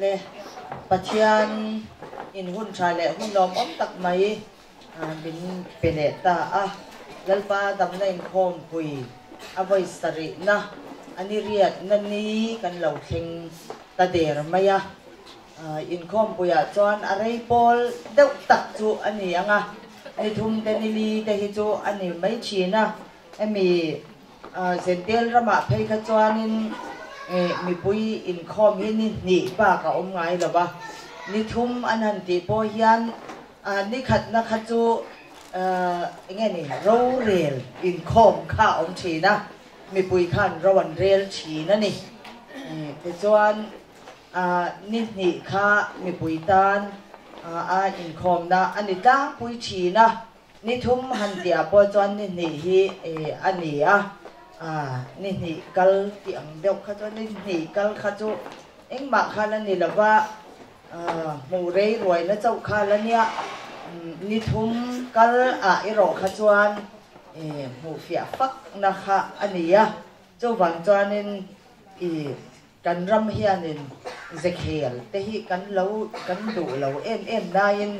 Le Pathian in hun tha leh hun lawmawm tak mai min pe leh ta a, Lalpa damna inkhawmpui a vawi sarihna a ni riatna ni kan lo thleng ta der mai a. Inkhawmpuiah chuan a rei pawl deuh tak chu a ni ang a, ni thum te ni li te hi chu a ni mai thin a. Hemi Zentel ramah phei kha chuanin mipui inkhawm hi ni hnih bak a awm ngai lo va, ni thum an han tih pawh hian ni khatna kha chu eng nge ni rorel inkhawm kha a awm thin a, mipui khan ro an rel thin a ni. Tichuan. Ni hnih kha mipui tan a inkhawmna a ni tlangpui thin a, ni thum han tihah pawh chuan ni hnih hi a ni a, ni hnih kal tih ang deuh kha chuan ni hnih kal kha chu engmah kha la ni lo va, hmuh rei ruaina chauh kha la nia, ni thum kal ah erawh kha chuan hmuh fiah fakna kha a ni a, chuvang chuanin i. Kan ram hianin zekhel te hi kan lo kan duh lo em em laiin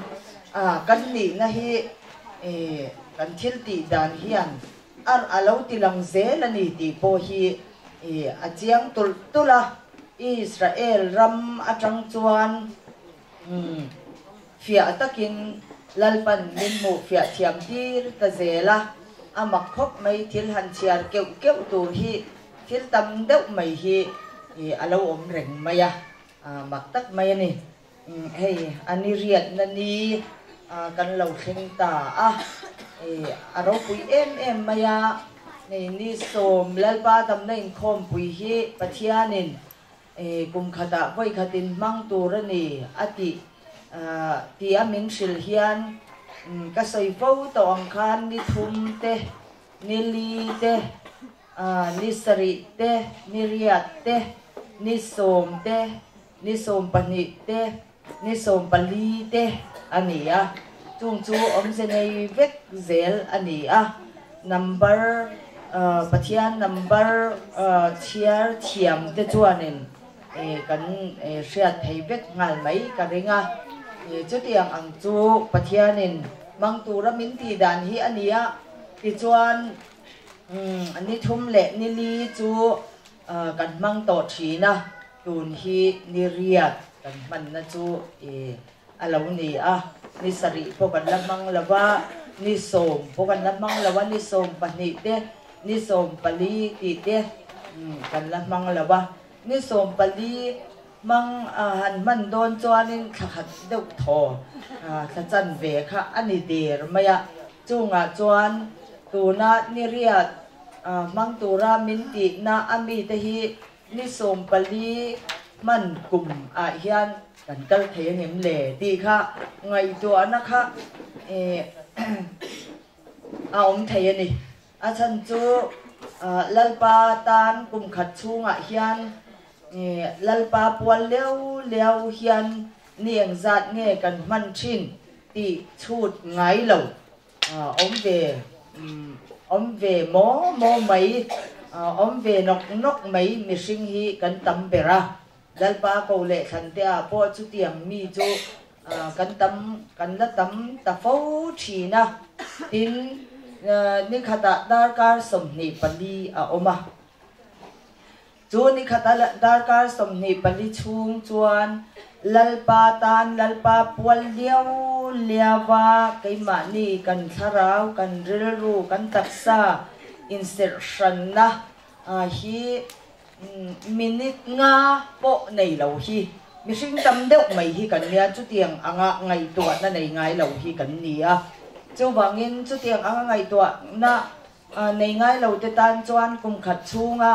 a kan nihna hi kan thil tih dan hian a a lo ti lang zel a ni tih pawh hi a chiang tulh tulh a. Israel ram atang chuan fiah takin Lalpan min hmuh fiah thiam tir ta zel a, a mak khawp mai thil han chhiar keuh keuh tur hi Thil tam deuh mai hi a lo awm reng mai a, mak tak mai a ni. Hei a ni riatna ni kan lo thleng ta a, a ropui em em mai a, hei ni sawm Lalpa damna inkhawmpui hi Pathianin kum khatah vawi khatin hmang tur a ni a tih tih a min hrilh hian ka sawi fo tawh ang khan ni thum te, ni li te, Ni sarih te, ni riat te, ni sawm te, ni 12 te, ni 14 te a ni a. Chung chu awmze nei vek zel a ni a. Number, Pathian number chhiar thiam te chuanin kan hriat thei vek nghal mai ka ring a. Chutiang ang chu Pathianin hmang tura min tih dan hi a ni a. Tichuan. Ni thum leh ni li chu kan hmang tawh thin a, tun hi ni riat kan hmanna chu a lo ni a, ni sarih pawh kan la hmang lo va, ni 10 pawh kan la hmang lo va, ni 12 te, ni 14 tih te kan la hmang lo va, ni 14 hmang han hman dawn chuanin thla khat deuh thaw thla chanve kha a ni der mai a. Chungah chuan tuna ni riat hmang tura min tihna a mite hi ni 14 hman kum ah hian kan kal thei a ngem le tih kha ngaihtuahna kha a awm thei a ni. A chhan chu Lalpa tan kum khat chhungah hian Lalpa pual leu leu hian Ni engzat nge kan hman thin tih chhut ngai lo awm ve awm ve maw maw mai awm ve nawk nawk mai mihring hi kan tam ber a, Lalpa ko leh thlan te ah pawh chutiang mi chu kan tam kan la tam ta fo thin a, tin ni khatah darkar 24 a awm a. Chu ni khata darkar 24 chhung chuan Lalpa tan Lalpa pual liau liau a keimahni kan thlarau, kan rilru, kan taksa inserh hranna hi minute nga pawh nei lo hi mihring tam deuh mai hi kan nia, chutiang anga ngaihtuahna nei ngai lo hi kan ni a. Chuvangin chutiang anga ngaihtuahna Nei ngai lo te tan chuan kum khat chhunga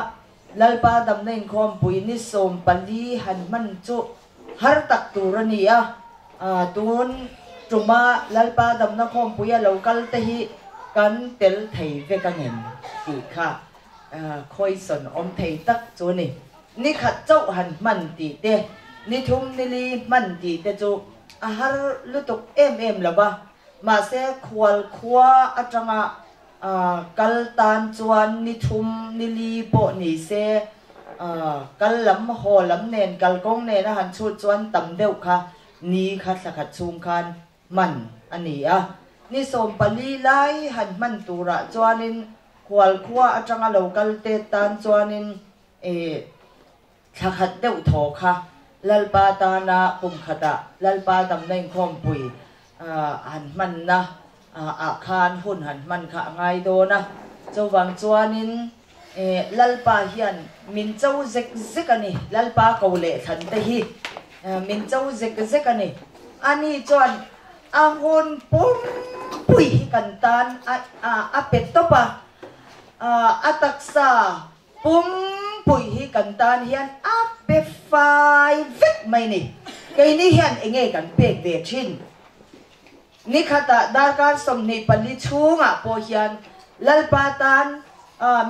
Lalpa damna inkhawmpui ni 14 han hman chu har tak tur a ni a. Tun tuma Lalpa damna khawmpui a lo kal te hi kan tel thei vek a ngem tih kha khawisawn awm thei tak chu a ni. Ni khat chauh han hman tih te, ni thum ni li hman tih te chu a har lutuk em em lo va. Mahse khual khua atanga kal tan chuan ni thum ni li pawh ni se. Kal lam haw lam nen kalkawng nena han chhut chuan tam deuh kha ni kha thla khat chhung khan hman a ni a. Ni 14 lai han hman turah chuanin khual khua atanga lo kal te tan chuanin thla khat deuh thaw kha Lalpa tana kum khatah Lalpa damna inkhawmpui han hmanna ah khan hun han hman kha a ngai dawn a. Chuvang chuanin Lalpa hian min cho zek zek a ni. Lalpa ko leh thlan te hi min cho zek zek a ni. Ani chuan a hun pumpui hi kan tan a pe tawp a, a taksa Pumpui hi kan tan hian a pe fai vek mai ni. Keini hian enge kan pek ve thin? Nikhatah darkar 24 chhungah pawh hian Lalpa tan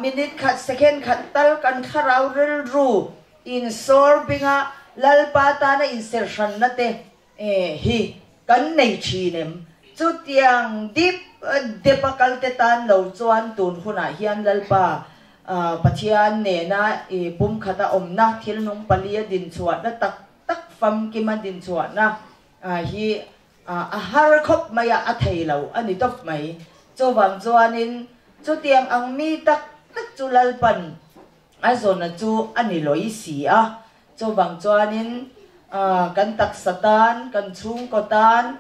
minute khat, second khat tal kan thlarau rilru insawr binga Lalpa tana inserhranna te hi kan nei thin em? Chutiang dip dep a kal te tan lo chuan tun hunah hian Lalpa Pathian nena i pumkhat a awmna thil nung pali a dinchhuahna tak tak famkim a dinchhuahna hi a har khawp mai a, a thei lo a ni tawp mai. Chuvang chuanin chutiang ang mi tak tak chu Lalpan a zawna chu a ni lawi si a. Chuvang chuanin kan taksa tan, kan chhungkaw tan,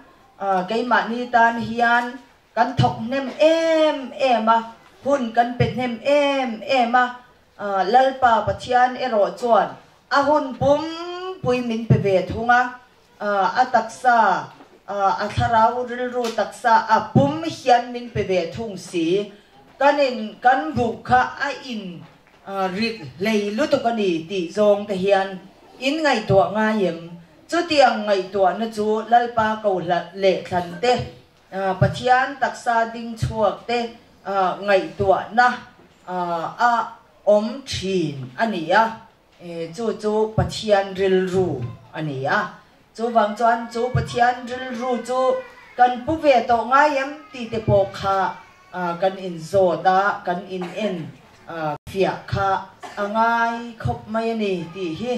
keimahni tan hian kan thawk hnem em em a, hun kan pe hnem em em a, Lalpa Pathian erawh chuan a hun pumpui min pe ve thung a, a taksa, a thlarau rilru taksa a pum hian min pe ve thung si. Kan in, kan buh kha a in Rit hlei lutuk a ni tih zawng te hian in ngaihtuah ngai em? Chutiang ngaihtuahna chu Lalpa ko leh thlan te, Pathian taksa ding chhuak te ngaihtuahna a awm thin a ni a, chu chu Pathian rilru a ni a. Chuvang chuan chu Pathian rilru chu kan pu ve tawh ngai em tih te pawh kha kan inzawt a, kan in en fiah kha a ngai khawp mai a ni tih hi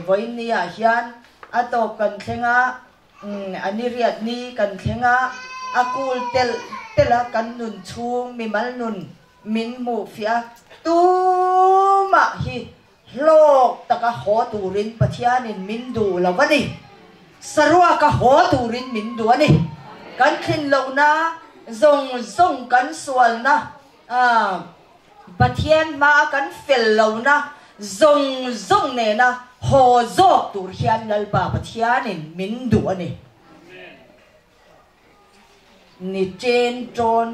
vawiin ah hian a tawp kan thleng a, a ni riat ni kan thleng a, a kul telh telh a kan nun chhung mimal nun min hmuh fiah a, tumah hi Hlawk taka haw turin Pathianin min duh lo a ni. Saruaka haw turin min duh a ni. Kan thlin lohna zawng zawng kan sualna, Pathian hmaa kan fel lohna zawng zawng nena haw zawk tur hian Lalpa Pathianin min duh a ni. Ni chen tawn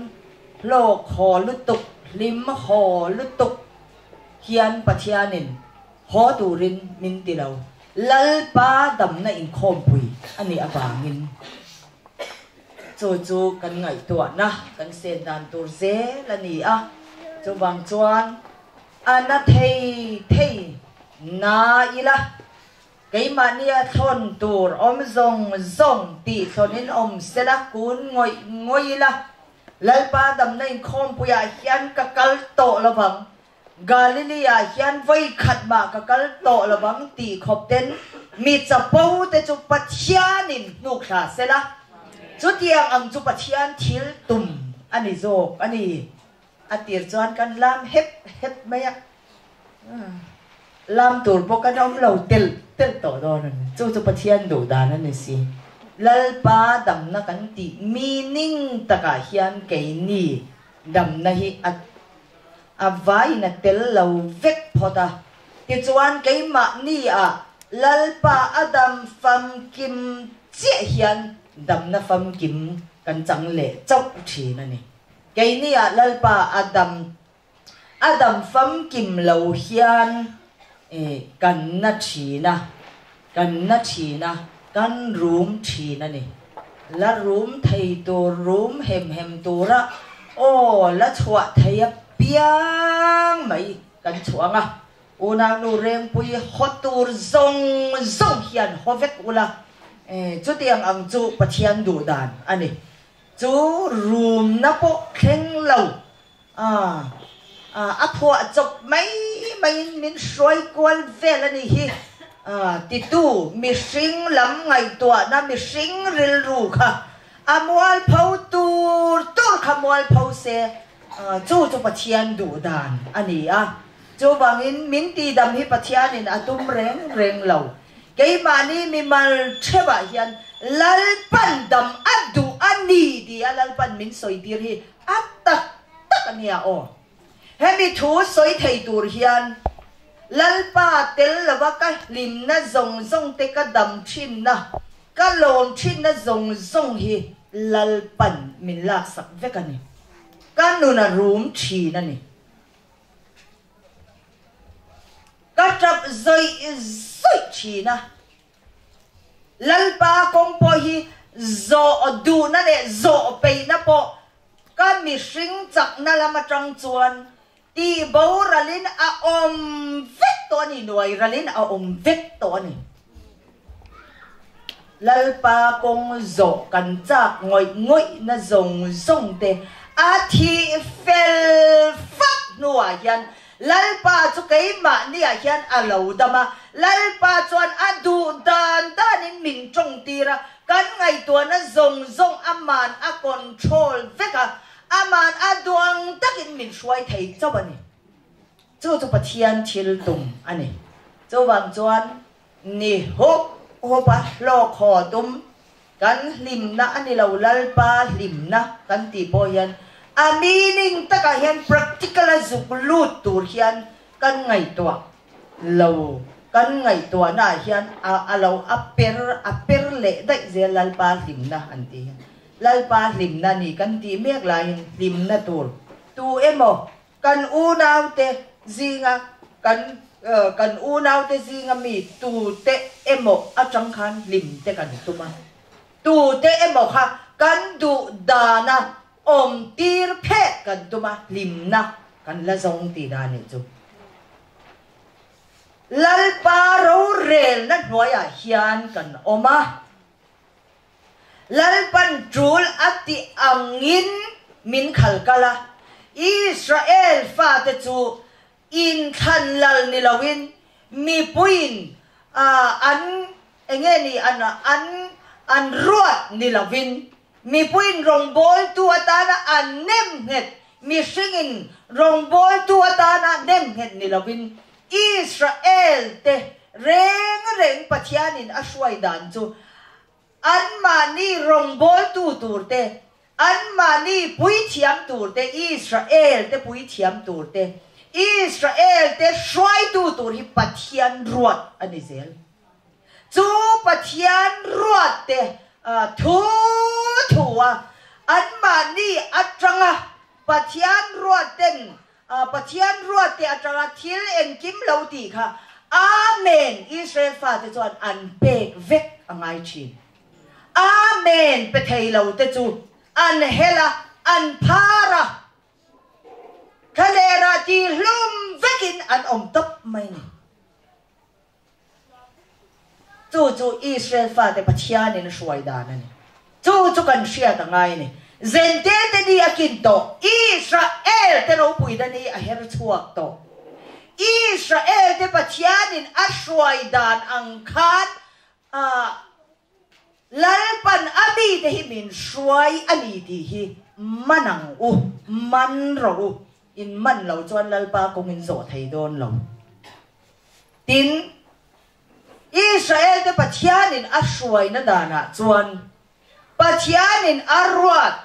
hlawk haw lutuk, hlim haw lutuk hian Pathianin haw turin min ti lo. Lalpa damna inkhawmpui a nih avangin chu chu kan ngaihtuahna kan sen dan tur zel a ni a. Chuvang chuan a na thei thei na ila. Keimahnia thlawn tur awm zawng zawng tih thlawnin awm sela kun ngawih ngawih ila, Lalpa damna inkhawmpuiah hian ka kal tawh lovang, Galilee-ah hian vawi khat mah ka kal tawh lovang tih khawp ten mi chapo te chu Pathianin hnuk thla sela, chutiang ang chu Pathian thil tum a ni zawk a ni. A tir chuan kan lam hep hep mai a. Lam tur pawh kan awm lo telh telh tawh dawn a ni. Chu chu Pathian duh dan a ni si. Lalpa damna kan tih meaning takah hian keini damna hi a a vaiin a tel lo vek phawt a. Tichuan keimahni ah Lalpa a dam famkim chiah hian damna famkim kan chang leh chauh thin a ni. Keini ah Lalpa a dam A dam famkim lo hian kan na thin a, kan na thin a, kan rum thin a ni. La rum thei tur, rum hem hem tura aw la chhuah thei apiang mai kan chhuah ang a. Unau nu Rengpui haw tur zawng zawng hian haw vek ula, chutiang ang chu Pathian duh dan a ni. Chu rumna pawh thleng lo. A, A phuah chawp mai maiin min hruai kual vel a nih hi. Titu mihring lam ngaihtuahna mihring rilru kha a mualpho tur tur kha mualpho se chu chu Pathian duh dan a ni a. Chuvangin min tihdam hi Pathianin a tum reng reng lo. Keimahni mimal theuhah hian Lalpan dam a duh a ni tia Lalpan min sawitir hi a tak tak a nia aw. Hemi thu sawi thei tur hian Lalpa tel lova ka hlimna zawng zawng te ka dam thinna, ka lawm thinna zawng zawng hi Lalpan min laksak vek a ni. Ka nun a rum thin a ni. Ka tap zawih zawih thin a. Lalpa kawng pawh hi zawh duhna leh zawh peihna pawh ka mihring chakna lam atang chuan tih boralin a awm vek tawh a ni, nuai ralin a awm vek tawh a ni. Lalpa kawng zawh kan chak ngawih ngawihna zawng zawng te a thih fel fak hnuah hian Lalpa chu keimahniah hian a lo dam a, Lalpa chuan a duh dan danin min tawngtir a, kan ngaihtuahna zawng zawng aman a control vek a, aman a duang takin min hruai thei chauh a ni. Chu chu Pathian thil tum a ni. Chuvang chuan ni hup hup a hlawk haw tum Kan hlimna a ni lo, Lalpa hlimna kan tih pawh hian a meaning takah hian practical a zuk lut tur hian kan ngaihtuah lo, kan ngaihtuahna ah hian a a lo a per a per leh daih zel Lalpa hlimna an tih hian. Lalpa hlimna ni kan tih mek laiin hlimna tur tu emaw Kan unaute zinga kan kan unaute zinga mi tute emaw atang khan hlim te kan tum a, tute emaw kha kan duh dana awm tir phek kan tum a, hlimna kan la zawng tih dan nih chu. Lalpa rorelna hnuaiah hian kan awm a. Lalpan tul a tih angin min khal kal a, Israel fate chu inthlan lal ni loin mipuiin an enge ni an an an ruat ni lovin mipuiin rawngbawltu atana an nemnghet mihringin rawngbawltu atana nemnghet ni lovin Israel te reng reng Pathianin a hruai dan chu Anmahni rawngbawltu turte, anmahni puithiam turte, Israel-te puithiam turte, Israel-te hruaitu tur hi Pathian ruat a ni zel. Chu Pathian ruatte thu thua anmahni atanga Pathian ruatten Pathian ruatte atanga thil engkim lo tih kha Amen Israel fate chuan an pek vek a ngai thin. Amen pe thei lo te chu an hel a, an phar a, thlaler ah tihhlum vekin an awm tawp mai ni. Chu chu Israel fate Pathianin a hruai dan a ni. Chu chu kan hriat a ngai a ni. Zente te ni a kin tawh, Israel te ropuina ni a her chhuak tawh. Israel te Pathianin a hruai dan ang khan Lalpan a mite hi min hruai a ni tih hi man ang u, man rawh u. In man lo chuan Lalpa kawngin zawh thei dawn lo. Tin, Israelte Pathianin a hruaina danah chuan Pathianin a ruat,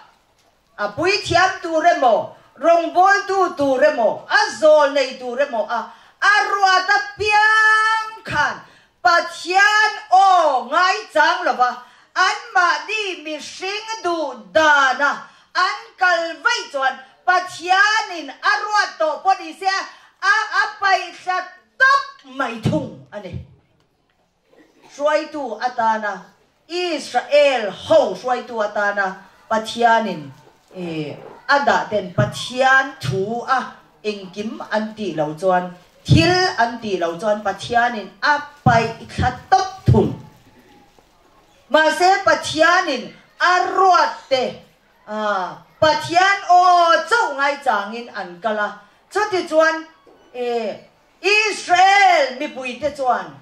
a puithiam tur emaw, rawngbawltu tur emaw, a zawl nei tur emaw a a ruat apiang khan Pathian aw ngaichang lova anmahni mihring duh dana an kal vaih chuan Pathianin a ruat tawh pawh ni se a a paihthla tawp mai thung a ni. Hruaitu atana Israel ho hruaitu atana Pathianin a dah ten Pathian thu a engkim an tih lo chuan thil an tih lo chuan Pathianin a paihthla tawp thung. Mahse Pathianin a ruat te Pathian aw chauh ngaichangin an kal a. Chutichuan Israel mipuite chuan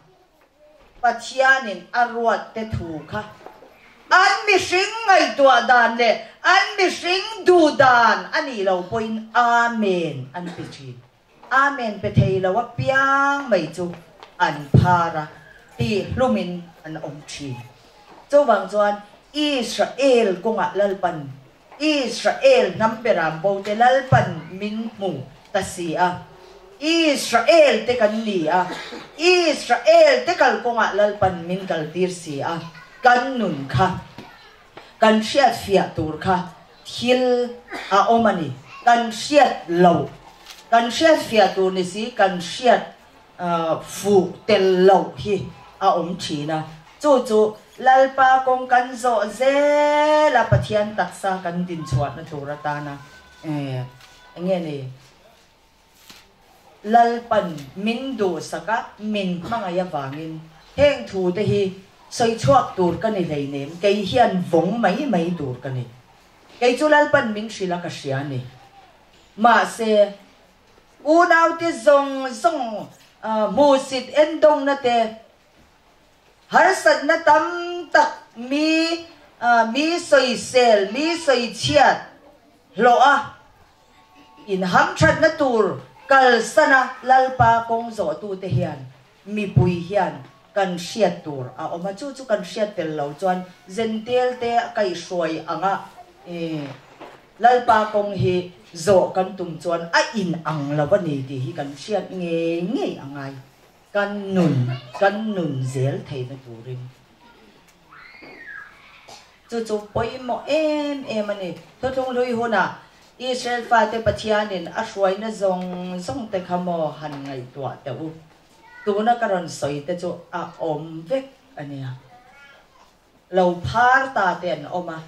Pathianin a ruatte thu kha an mihring ngaihtuah dan leh an mihring duh dan a nih lo pawhin Amen an ti thin. Amen pe thei lo apiang mai chu an phar a, tih hlumin an awm thin. Chuvang chuan Israel kawngah Lalpan Israel hnam beram bo te Lalpan min hmu ta si a, Israel te kan ni a, Israel te kalkawngah Lalpan min kaltir si a, kan nun kha, kan hriat fiah tur kha thil a awm a ni, kan hriat loh, kan hriat fiah tur ni si kan hriat fuh tel loh hi a awm thin a, chu chu Lalpa kawng kan zawh zel a, Pathian taksa kan dinchhuahna tur atana eng nge ni Lalpan min duhsak a, min hmangaih avangin heng thu te hi sawi chhuak tur ka ni hleinem, kei hian vawng mai mai tur ka ni. Kei chu Lalpan min hrilh a ka hria a ni. Mahse, Unaute zawng zawng hmuhsit endawngna te, harsatna tam tak mi mi sawisel, mi sawichhiat hlawh a, inhamthatna tur kalsana Lalpa kawng zawhtute hian mipui hian kan hriat tur a awm a, chu chu kan hriat tel lo chuan Zentel te a kaihhruai anga Lalpa kawng hi zawh kan tum chuan a in ang lo a ni tih hi kan hriat ngei ngei a ngai, kan nun kan nun zel theihna turin. Chu chu pawimawh em em a ni. Thuthlung hlui hunah Israel fate Pathianin a hruaina zawng zawng te kha maw han ngaihtuah teh u. Tuna ka rawn sawi te chu a awm vek a nia. Lo phar ta te an awm a,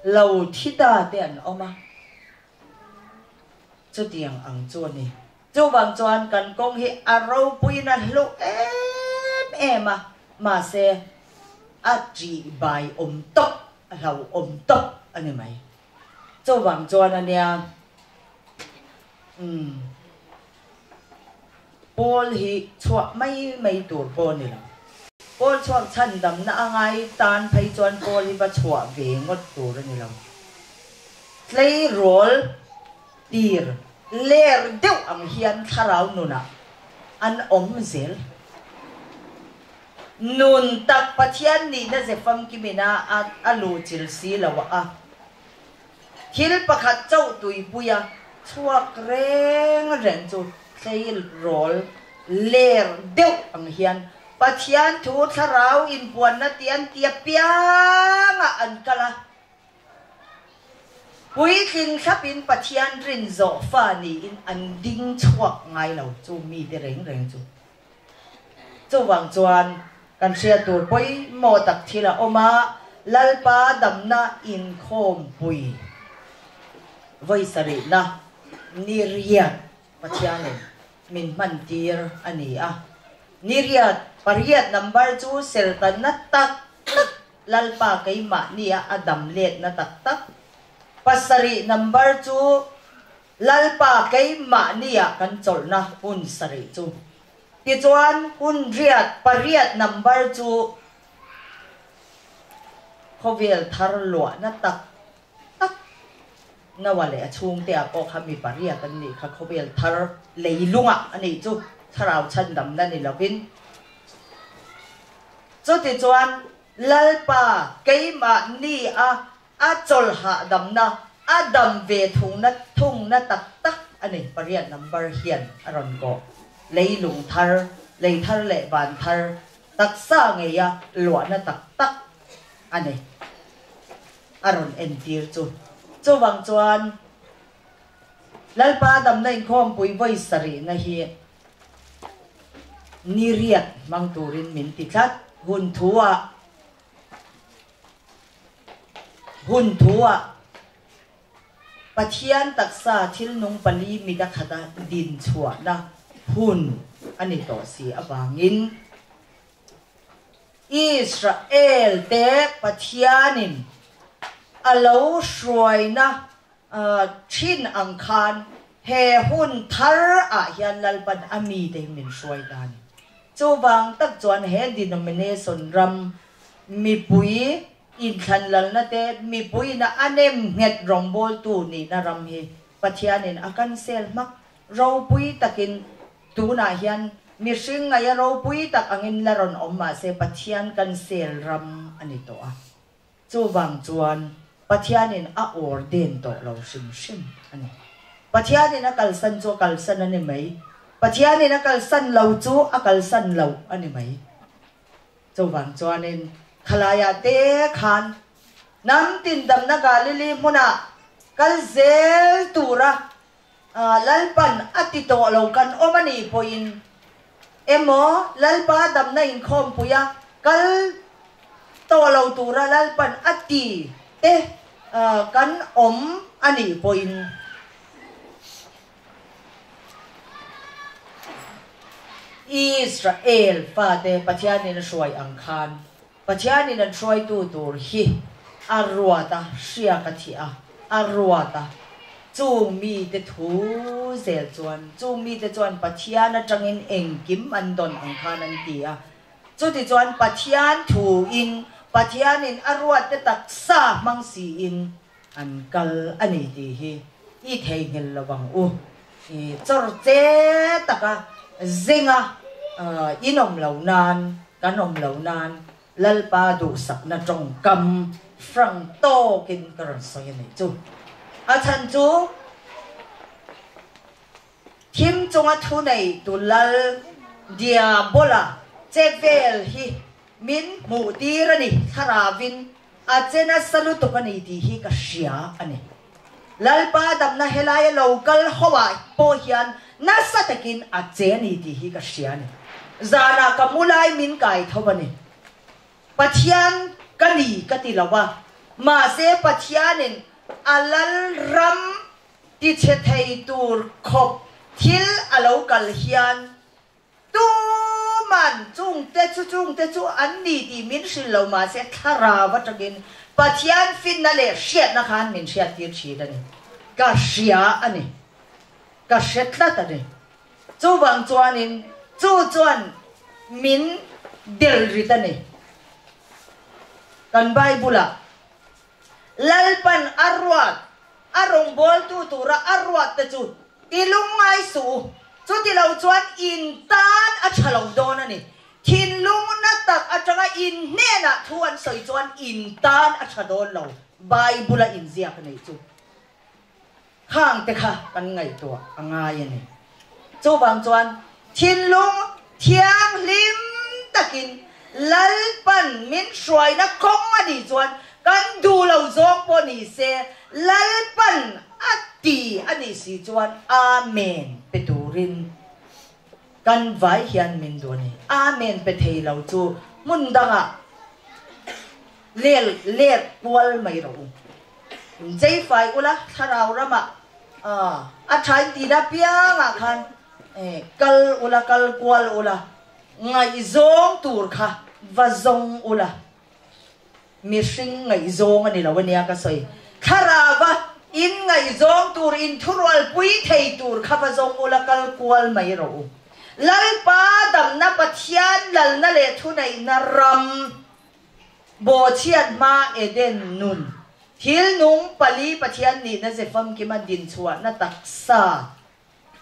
lo thi ta te an awm a, chutiang ang chu a ni. Chuvang chuan kan kawng hi a ropuiin a hluh em em a, mahse a ṭih bai awm tawp, a hlauhawm tawp a ni mai. Chuvang chuan a nia, umm, Pawl hi chhuah mai mai tur pawh a ni lo. Pawl chhuak chhandamna a ngai tan phei chuan pawl hi va chhuah ve ngawt tur a ni lo. Tleirawl tir ler deuh ang hian thlarau nunah an awm zel. Nun tak Pathian nihna ze famkimina a luhchilh si lo a. Thil pakhat chauh tuipuia chhuak reng reng chu tleirawl ler deuh ang hian Pathian thu thlarau inpuanna tih an ti apiangah an kal a. Puitling thlapin Pathian rin zawh fa niin an ding chhuak ngai lo chu mite reng reng chu. Chuvang chuan kan hriat tur pawimawh tak thil a awm a, Lalpa damna inkhawmpui vawi sarihna ni riat Pathianin min hmantir a ni a. Ni riat pariat number chu sertanna tak tak Lalpa keimahnia a dam letna tak tak. Pasarih number chu Lalpa keimahnia kan chawlhna hun sarih chu. Tichuan hun riat pariat number chu khawvel thar luahna tak tak Noah leh a chhungte ah pawh kha mi pariat an nih kha khawvel thar leilungah a nih chu thlarau chhandamna ni lovin. Chutichuan Lalpa keimahnia A chawl hahdamna, a dam ve thungna thungna tak tak a ni. Pariat number hian a rawn kawh. Leilung thar, lei thar leh van thar taksa ngeia luahna tak tak a ni. A rawn entir chu. Chuvang chuan Lalpa damna inkhawmpui vawi sarihna hi ni riat hmang turin min ti tlat. Hun thu ah. Hun thu-ah Pathian taksa thil nung pali mit a khata din chhuahna hun a ni tawh si avangin Israel-te Pathianin a lo hruaina thin ang khan. He hun thar ah hian Lalpan a mite hi min hruai ta a ni. Chuvang tak chuan he denomination ram mipui inthlan lalna te, mipuiin a nem nghet rawngbawltu nihna ram hi Pathianin a cancel hmak ropui takin tunah hian mihring ngaia ropui tak angin la rawn awm mahse Pathian cancel ram a ni tawh a. Chuvang chuan Pathianin a ordain tawh lo hrim hrim a ni. Pathianin a kalsan chu a kalsan a ni mai. Pathianin a kalsan lo chu a kalsan lo a ni mai. Chuvang chuanin khalaiah te khan hnam tindamna Galili hmunah kal zel tura Lalpan a ti tawh lo kan awm a nih pawhin emaw Lalpa damna inkhawmpuia kal tawh lo tura Lalpan a ti te kan awm a nih pawhin Israel fate Pathianin a hruai ang khan Pathianin an hruaitu tur hi a ruat a, hriak a thih a, a ruat a. Chung mite thu zel chuan, chung mite chuan Pathian atangin engkim an dawn ang khan an ti a. Chuti chuan Pathian thuin, Pathianin a ruatte taksa hmang siin an kal a ni tih hi i theihnghilh lo ang u. I chawr che taka zinga in awm lo nan, kan awm lo nan Lalpa duhsakna tawngkam hrang tawkin ka rawn sawi a nih chu. A chhan chu thim chunga thunei tu Lal Diabola che vel hi min hmuh tir a ni, thlarauin A che nasa lutuk a ni tih hi ka hria a ni. Lalpa damna helaia lo kal ho ah pawh hian nasa takin a che a ni tih hi ka hria a ni. Zanah ka mu lai min kai tho a ni. Pathian ka ni ka ti lo a, mahse Pathianin a lal ram tichhe thei tur khawp thil a lo kal hian Tuman chungte chu chungte chu an ni tih min hrilh lo mahse thlarau atangin Pathian finna leh hriatna khan min hriattir thin a ni. Ka hria a ni. Ka hre tlat a ni. Chuvang chuanin chu chuan min delrit a ni. Kan Bible-ah Lalpan a ruat, a rawngbawltu tura a ruat te chu ti lungngai suh u, chuti lo chuan in tan a tha lo dawn a ni. Thinlung na tak atanga in hnenah thu an sawi chuan in tan a tha dawn lo, Bible-a inziak neih chu. Khang te kha kan ngaihtuah a ngai a ni. Chuvang chuan thinlung thianghlim takin Lalpan min hruaina kawng a nih chuan kan duh lo zawng pawh ni se Lalpan a ti a nih si chuan Amen pe turin kan vai hian min duh a ni. Amen pe thei lo chu hmun dangah lel let kual mai rawh u. Inchei fai ula thlarau ramah a thain tina piangah khan kal ula kal kual ula ngaihzawng tur kha va zawng ula mihring ngaihzawng a ni lo ania ka sawi thlarauva in ngaihzawng tur in thurualpui thei tur kha va zawng ula kal kual mai rawh u Lalpa damna Pathian lalna leh thuneihna ram Bawhchhiat hma Eden nun, thil nung pali Pathian nihna ze famkima dinchhuahna taksa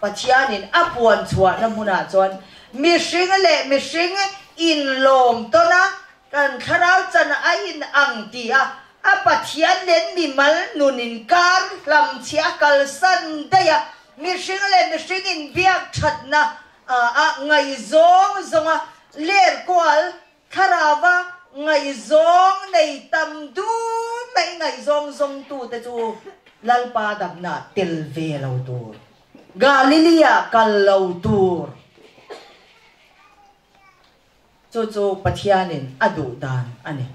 Pathianin a puan chhuahna hmunah chuan mihring leh mihring inlawm tawn a, kan thlarau chan a inang ti a, a Pathian nen mimal nun inkar hlamchhiah a kalsan daih a, mihring leh mihring inbiak thatna a ngaihzawng zawnga ler kual Thlarauva ngaihzawng nei tam dun mai ngaihzawng zawngtute chu Lalpa damna tel ve lo tur, Galilee-ah kal lo tur. Chu chu Pathianin a duh dan a ni.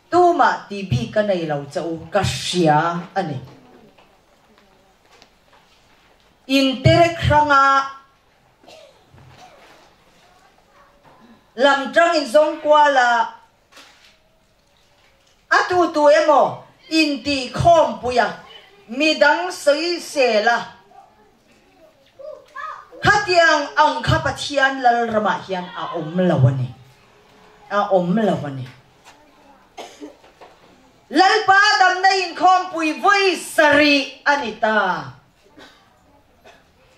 Tumah ti bik ka nei lo che u, ka hria a ni. Interek hranga Lam tang in zawng kual a, a tu tu emaw intih khawmpui a, midang sawi sel a. Khatiang ang kha Pathian Lalramah hian a awm lo a ni. A awm lo a ni. Lalpa damna inkhawmpui vawi sarih a ni ta.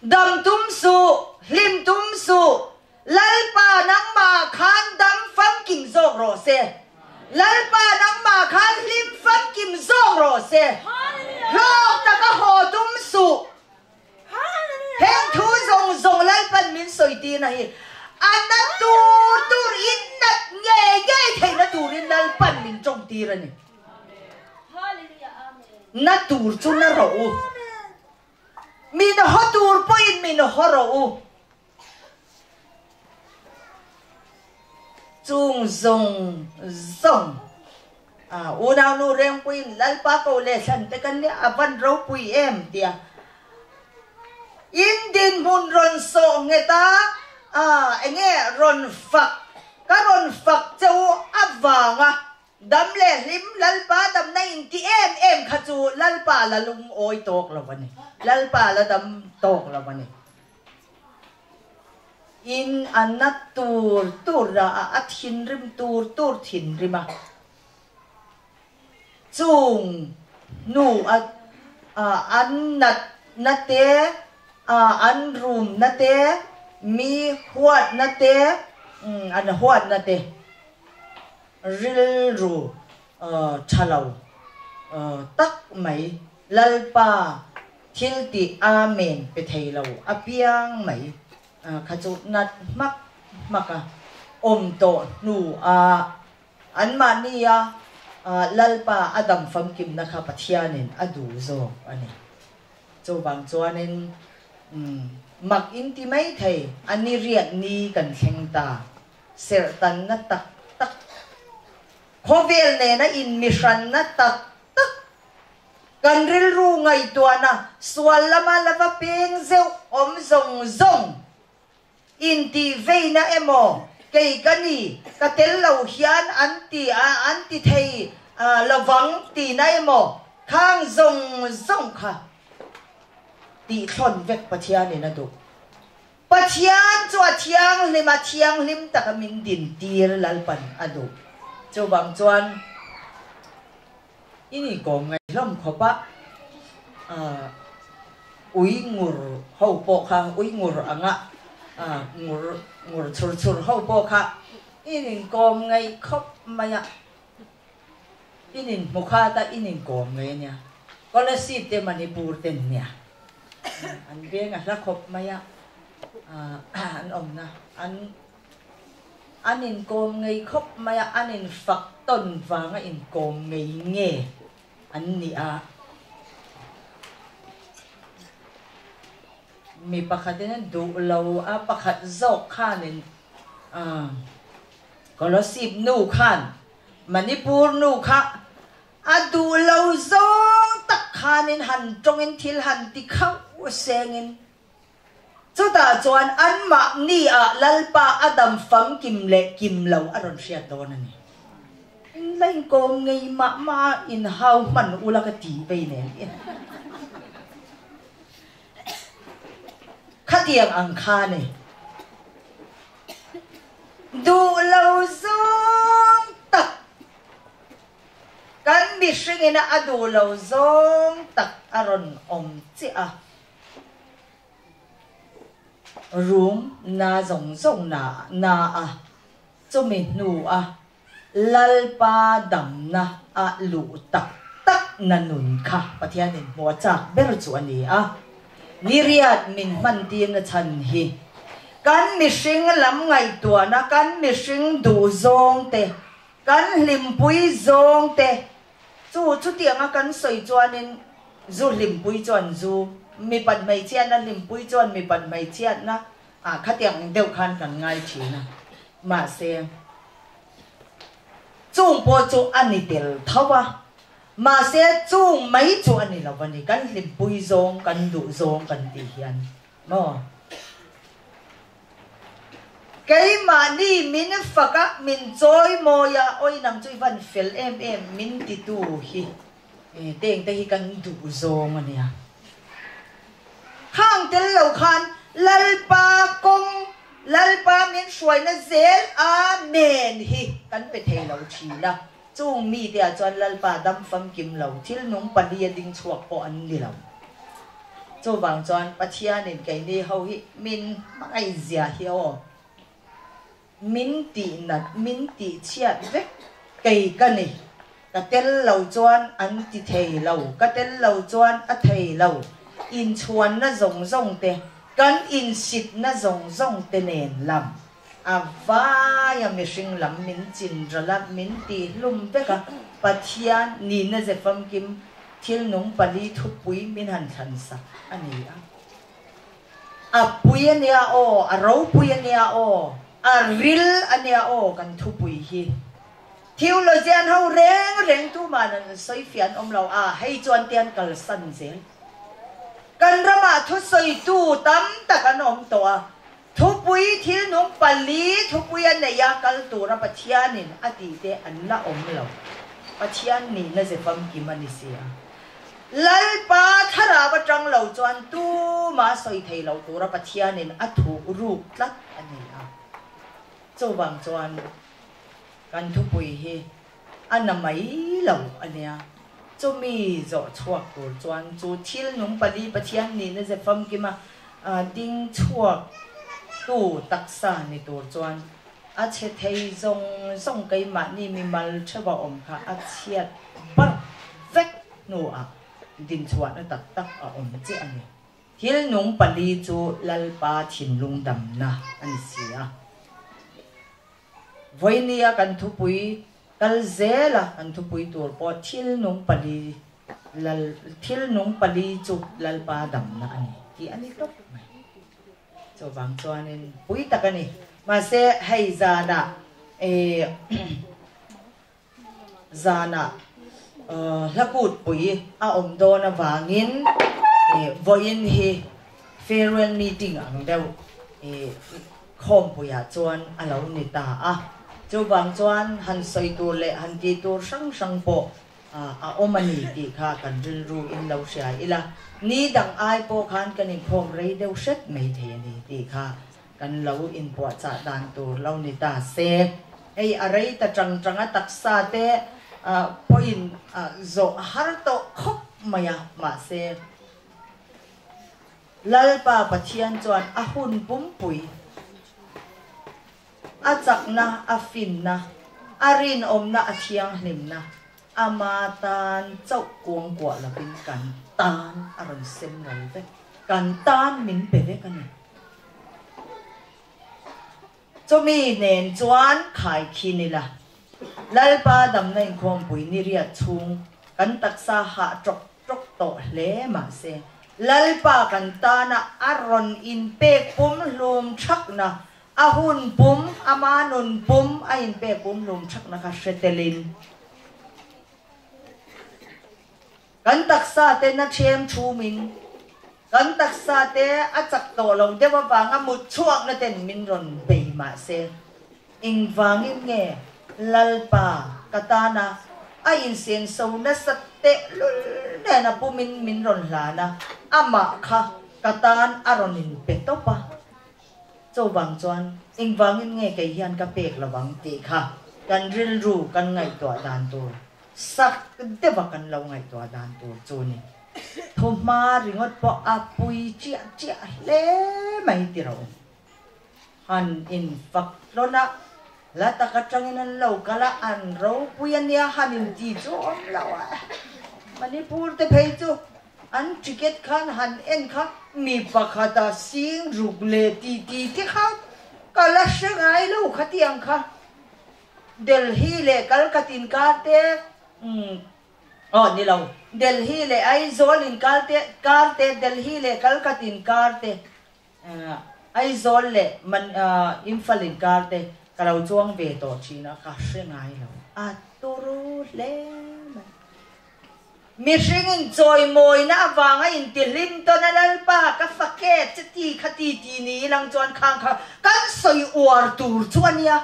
Dam tum suh, hlim tum suh, Lalpa nangmah khan dam famkim zawk rawh se. Lalpa nangmah khan hlim famkim zawk rawh se. Hlawk taka haw tum suh. Heng thu zawng zawng Lalpan min sawi tirna hi a na tur tur in nat ngei ngei theihna turin Lalpan min tawng tir a ni. Na tur chu na rawh u. Min haw tur pawhin min haw rawh u. Chung zawng zawng a unaunu Rengpuiin Lalpa ko leh thlan te kan nia a van ropui em tia in dinhmun rawn sawh nghet a, a enge rawn fak ka rawn fak che u avanga dam leh hlim Lalpa damna in ti em em kha chu Lalpa la lungawi tawk lo a ni, Lalpa la dam tawk lo a ni. In a na tur tur a, a thinrim tur tur thinrim a. Chung hnu a an nat na te, an rum na te, mi huat na te, an huat na te rilru tha lo tak mai Lalpa Thil tih Amen pe thei lo apiang mai kha chu nat hmak hmak a awm tawh hnu a anmahni a Lalpa a dam famkimna kha Pathianin a duh zawk a ni. Chuvang chuanin mak in ti mai thei a ni riat ni kan thleng ta serhtanna tak tak khawvel nena inmihranna tak tak Kan rilru ngaihtuahna sual lama la va peng zeuh awm zawng zawng intih veina emaw kei ka ni, ka tel lo hian an ti a, an ti thei lovang tihna emaw khang zawng zawng kha tihthlawn vek Pathianin a duh. Pathian chu a thianghlim a, thianghlim taka min dintir Lalpan a duh. Chuvang chuan. I ni kawm ngaih hlawm khawp a, ui ngur ho pawh kha, ui ngur anga ngur ngur chhur chhur ho pawh kha i nin kawm ngaih khawp mai a, i nin hmu khat a, i nin kawm ngaih a nia. Kolasib te Manipur te nia, an veng a hla khawp mai a, an awmna an. An inkawm ngei khawp mai a, an infak tawn vanga inkawm ngei nge an ni a. Mi pakhatin a duh lo a, pakhat zawk khanin Kolasib nu khan Manipur nu kha a duh lo zawng tak khanin han tawngin thil han ti khauh sengin Chutah chuan anmahni ah Lalpa a dam famkim leh kim lo a rawn hriat dawn a ni. In la inkawm ngei mah mah a, in hau hman ula ka ti vei nen i. Khatiang ang kha ni. Duh lo zawng tak. Kan mihringin a duh lo zawng tak a rawn awm chiah a. Rum na zawng zawng na na a, chumi hnu a Lalpa damna a luh tak tak na nun kha Pathianin hmuh a chak ber chu a ni a. Niriat min hmantirna chhan hi kan mihring lam ngaihtuahna, kan mihring duh zawng te, kan hlimpui zawng te, Chu chutianga kan sawi chuanin zu hlimpui chuan zu, mipat hmeichhiatna hlimpui chuan mipat hmeichhiatna ah khatiang ang deuh khan kan ngai thin a. Mahse, chung pawh chu a ni tel tho a. Mahse, chung mai chu a ni lo a ni, kan hlimpui zawng, kan duh zawng kan tih hian maw? Keimahni min fak a, min chawi mawi a, awi nang chu i van fel em em min titu hi teng te hi kan duh zawng a nia. Khang tel lo khan Lalpa kawng, Lalpa min hruaina zel Amen hi kan pe thei lo thin a. Chung mite ah chuan Lalpa dam famkim lo, thil nung palia ding chhuak pawh an ni lo. Chuvang chuan Pathianin keini ho hi min hmangaihzia hi aw. Min tih nat, min tih chhiat vek kei ka ni. Ka tel lo chuan an ti thei lo, ka tel lo chuan a thei lo. Inchhuanna zawng zawng te, kan insitna zawng zawng te nen lam a vaia mihring lam min chin ral a, min tih hlum vek a, Pathian nihna ze famkim thil nung pali thupui min han thlan sak a ni a. A pui a nia aw, a ropui a nia aw, a ril a nia aw kan thupui hi. Theologian ho reng reng tuman an sawi fiah an awm lo a, hei chuan te an kalsan zel. Kan ramah thusawitu tam tak an awm tawh a, thupui thil nung pali thupui a nei a kal tura Pathianin a tih te an la awm lo. Pathian nihna ze famkim a ni si a. Lalpa thlarau atang lo chuan tuma sawi thei lo tura Pathianin a thuh ruk tlat a ni a. Chuvang chuan kan thupui hi a na mai lo a nia. Chumi zawh chhuak tur chuan chu thil nung pali Pathian nihna ze famkima ding chhuak tu taksa ni tur chuan a chhe thei zawng zawng keimahni mimal theuha awm kha a chhiat barh vek hnuah dinchhuahna tak tak a awm chiah a ni. Thil nung pali chu Lalpa thinlung damna a ni si a. Vawinia kan thupui kal zela kan thupui tur pawh thil nung pali Lal thil nung pali chu Lalpa damna a ni tih a ni tawp mai. Chuvang chuanin pui tak a ni. Mahse hei zanah eh Zanah hlakutpui a awm dawn avangin vawiin hi farewell meeting ang deuh khawmpuiah chuan a lo ni ta a. Chuvang chuan han sawi tur leh han tih tur hrang hrang pawh a awm a ni tih kha kan rilru in lo hria ila. Ni dang ai pawh khan kan inkhawm rei deuh hret mai thei a ni tih kha Kan lo inpuahchah dan tur lo ni ta se. Hei a rei ta tang tang a taksa te pawhin zawh a har tawh khawp mai a, mahse Lalpa Pathian chuan a hun pumpui, a chakna, a finna, a rinawmna, a thianghlimna, ama tan chauh kuangkuah lovin kan tan a rawn sem ral vek, kan tan min pe vek a ni. Chumi nen chuan khai khin ila, Lalpa damna inkhawmpui ni riat chhung kan taksa hah ṭawk ṭawk tawh hle mahse, Lalpa kan tana a rawn inpek pum hlum ṭhakna, a hun pum, ama nun pum a inpek pum hlum ṭhakna kha hre telin, Kan taksa te na ṭhem ṭhumin, kan taksa te a chak tawh lo deuh avanga mut chhuakna ten min rawn bei mah se, engvangin nge Lalpa ka tana a insenso nasa tehlul nen a pumin min rawn hlan a, amah kha ka tan a rawn inpe tawp a. Chuvang chuan engvangin nge kei hian ka pek lo ang tih kha kan rilru kan ngaihtuah dan tur Sak deuha kan lo ngaihtuah dan tur chu ni. Thuhma ringawt pawh a pui chiah chiah hle mai ti ro. Han infak tlawn a, hla tak atangin an lo kal a, an ropui a nia han inti chu awm lo a. Manipur te phei chu an ticket khan han en kha mi pakhata sing ruk leh tih tih te kha ka la hre ngai lo khatiang kha. Delhi leh Kalkat inkar te umm aw ni lo Delhi leh Aizawl inkar te kar te Delhi leh Kalkat inkar te Aizawl leh Man Imphal inkar te ka lo chuang ve tawh thin a ka hre ngai lo a turu hle mai. Mihring inchawimawina avanga intihlim tawn a Lalpa ka fak e che ti kha ti ti ni ilang chuan khang kha kan sawi uar tur chu a nia.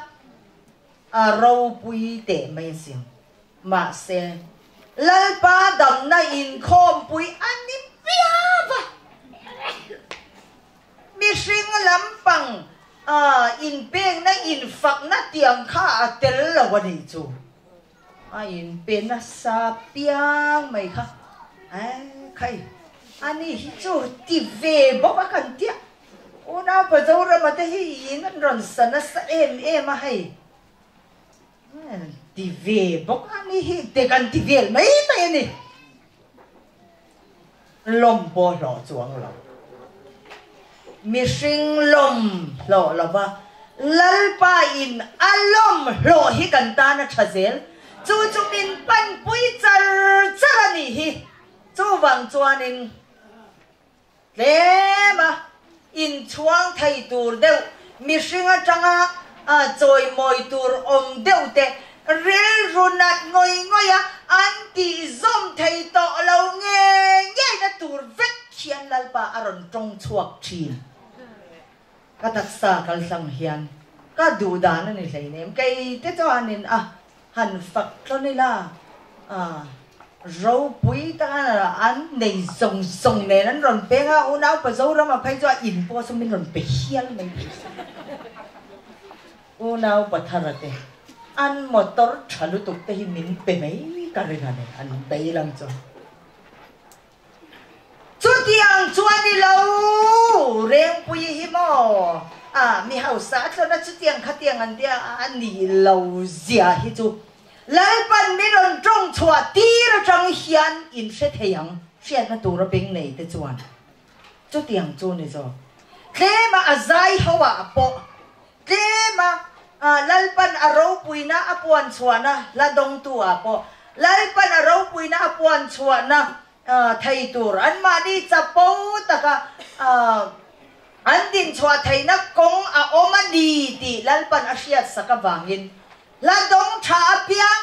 A ropui teh mai asin. Mahse, Lalpa damna inkhawmpui a ni viau va. Mihring. Inpekna infakna tiang kha a tel lo a nih chu. A inpe nasa piang mai kha. Khai, ani hi chu ti ve bawk a kan tia. Unau pa Zorama te hi in an rawn sa nasa em em a hei. Ti ve bawk a ni hi te kan ti vel mai mai a ni. Lawm pawh hlawh chuang lo. Mihring lawm hlawh lova Lalpa in a lawm hlawh hi kan tan a tha zel. Chu chu min panpui char char a nih hi. Chuvang chuanin Tlem a inchhuang thei tur deuh, mihring atanga chawimawi tur awm deuh te rilru nat ngawih ngawih a an tih zawm thei tawh lo ngei ngei na tur vek hian Lalpa a rawn tawng chhuak thin. Ka taksa kaltlang hian ka duh dan a ni hleinem, kei te chuanin a Han fak tlawn ila, ropui taka an nei zawng zawng nen an rawn peng a, unaupa Zorama phei chu a in pawh saw min rawn pe hial mai thei si. Unaupa Thara te an motor tha lutuk te hi min pe mai ka ring a ni, an bei lang chuan. Chutiang chuan i lo Rengpui hi maw? A, mi hausa a tlawn a, chutiang khatiang an tia a nih lo zia hi chu Lalpan mi rawn tawng chhuah tir atang hian in hre thei ang, hriatna tura beng nei te chuan chutiang chu ni zawk. Tlema a zai ho ah pawh tlema Lalpan a ropuina a puan chhuahna hla dawngtu ah pawh Lalpan a ropuina a puan chhuahna thei tur anmahni chapo taka an dinchhuah theihna kawng a awm a ni tih Lalpan a hriatsak avangin hla dawng tha apiang,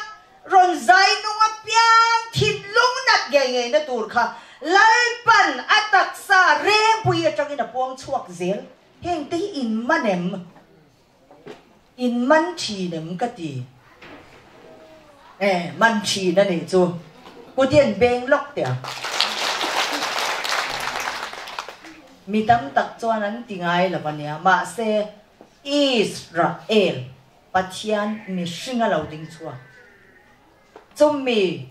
rawn zai nung apiang thinlung nat ngei ngeina tur kha Lalpan a taksa rengpui atangin a puang chhuak zel. Heng te hi in man em? In man thin em ka ti? E, man thin a nih chu. Kut hi an beng lawk teh a. Mi tam tak chuan an ti ngai lo a nia. Mahse, Israel Pathian mihring a lo ding chhuak. Chumi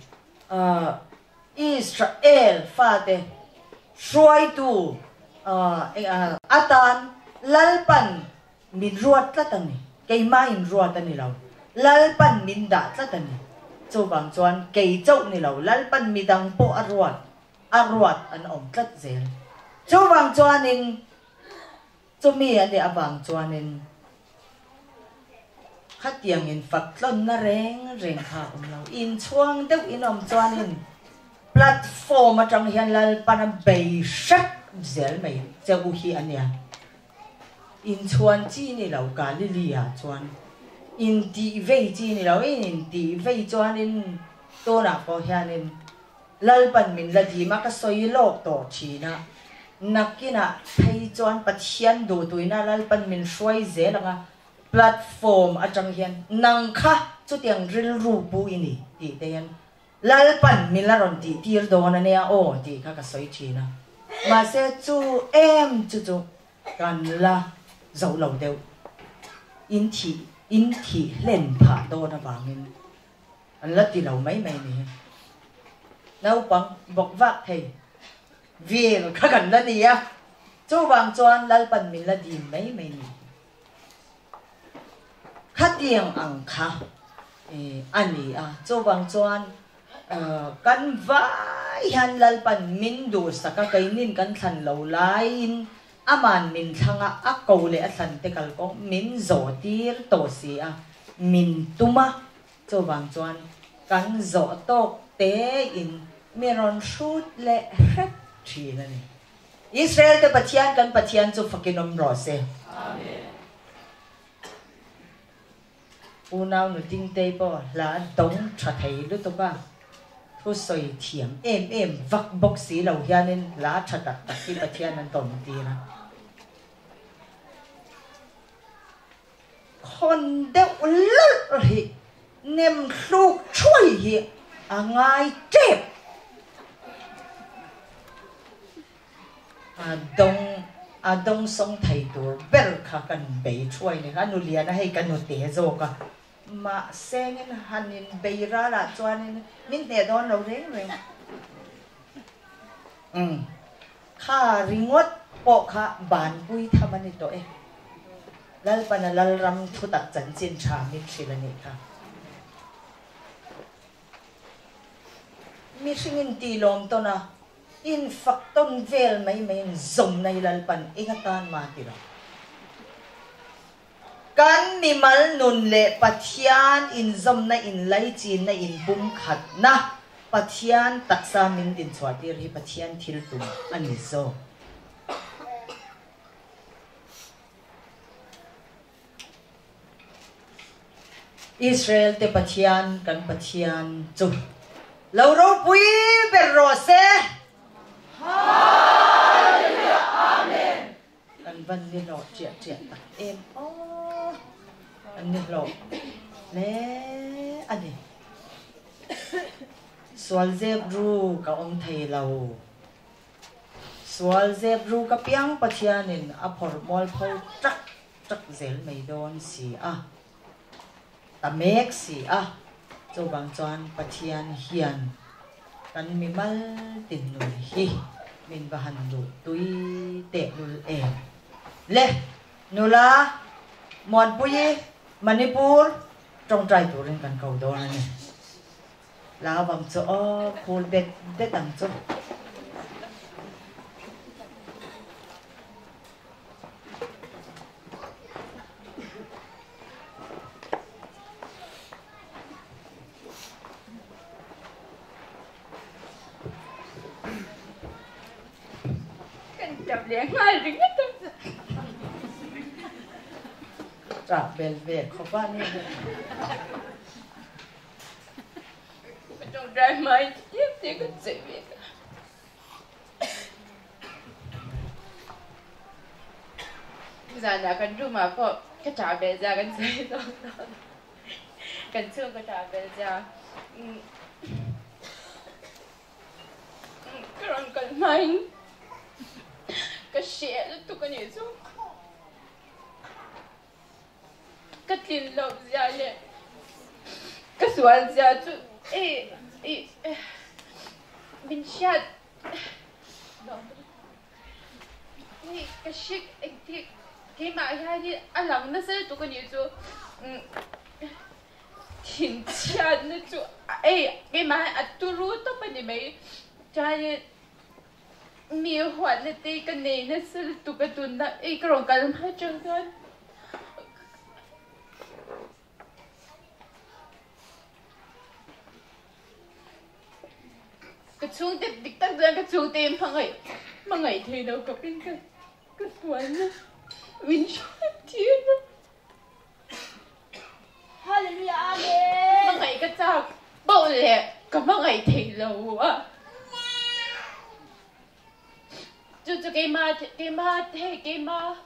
Israel fate hruaitu atan Lalpan min ruat tlat a ni. Keimah in ruat a ni lo. Lalpan min dah tlat a ni. Chuvang chuan kei chauh ni lo, Lalpan midang pawh a ruat, a ruat an awm tlat zel. Chuvang chuanin Chumi a nih avang chuanin khatiang in fak tlawnna reng reng kha a awm lo. Inchhuang deuh in awm chuanin platform atang hian Lalpan a bei hrep zel mai che u hi a nia. Inchhuan chi ni lo Galili ah chuan intih vei chi ni lo. In intih vei chuanin tunah pawh hianin Lalpan min la dim a, ka sawi lawk tawh thin a, nakinah phei chuan Pathian duhtuina Lalpan min hruai zel ang a, platform atang hian nang kha chutiang rilru pu i ni tih te hian Lalpan min la rawn tih tir dawn a nia aw tih kha ka sawi thin a, mahse chu em chu chu kan la zo lo deuh, in thih in thih hlen phah dawn avangin. An la ti lo mai mai ni. Naupang bawk vak thei vel kha kan la ni a, chuvang chuan Lalpan min la dim mai mai ni. Khatiang ang kha a ni a, chuvang chuan kan vai hian Lalpan min duhsak a, keinin kan thlan lo laiin Aman min thlang a, a ko leh a thlan te kalkawng min zawh tir tawh si a, min tum a. Chuvang chuan kan zawh tawk tein mi rawn hrut leh hrep thin a ni. Israel te Pathian kan Pathian chu fakin awm rawh se. Amen. Unau nu Dingtei pawh hla dawng tha thei lutuk a, thu sawi thiam em em vak bawk si lo hianin hla tha tak tak hi Pathian an tawn tir a. Khawn deuh lawlh hi nem hluk thuai hi a ngai tep. A dawng. A dawngsawng thei tur ber kha kan bei thuai ni kha, nu lian a hei ka nute zawk a, mahse in han in bei ral ah chuanin min hneh dawn lo reng reng. Umm kha ringawt pawh kha banpui tham a ni tawh e. Lalpana Lalram thutak chanchin tha min hrilh a nih kha. Mihring in tih lawm tawn a, in fak tawn vel mai mai in zawm na i Lalpan eng atan mah ti lo. Kan mimal nun leh Pathian inzawmna inlaichinna inpumkhatna Pathian taksa min dinchhuah tir hi Pathian thil tum a ni zawk. Israel te Pathian kan Pathian chu lo ropui ber rawh se. Hallelujah Amen. Kan van ni hlawh chiah chiah tak em aw. Kan ni hlawh hle a ni. Sual zep ru ka awm thei lo. Sual zep ru ka piang Pathianin a phawrh mualpho tak tak zel mai dawn si a, ta mek si a, chuvang chuan Pathian hian kan mimal tinnun hi min va han duh tui teh lul em. Le, nula Muanpuii, Manipur tawngtai turin kan ko dawn a ni. Lau ang chu aw, phul bet bet ang chu. Kan tap leh nghal ringawt a. Tap bel ve khawp a ni. Ka tawngtai hmain tlem te kan sawi ve ka. Zanah kan room ah pawh ka ṭah belh zia kan sawi zawk zawk a, kan chhung ka ṭah belh zia ka rawn kal hmain ka hreh lutuk a nih chu. Ka tlin loh zia leh ka sual zia chu min hriat Hei ka hrik engtik keimah hianin a lang nasa lutuk a nih chu thinchhiatna chu ei keimah hian a turu tawp a ni mai chuanin mi huatna te ka nei nasa lutuk a tunna ei ka rawn kal hma atang chuan. Ka chhungte dik tak chuan ka chhungte in hmangaih hmangaih thei lo khawpin ka ka sualna min hriat tir a. Hallelujah Amen. Hmangaih ka chak poh leh ka hmangaih thei lo a. Chu chu keimah keimah hei keimah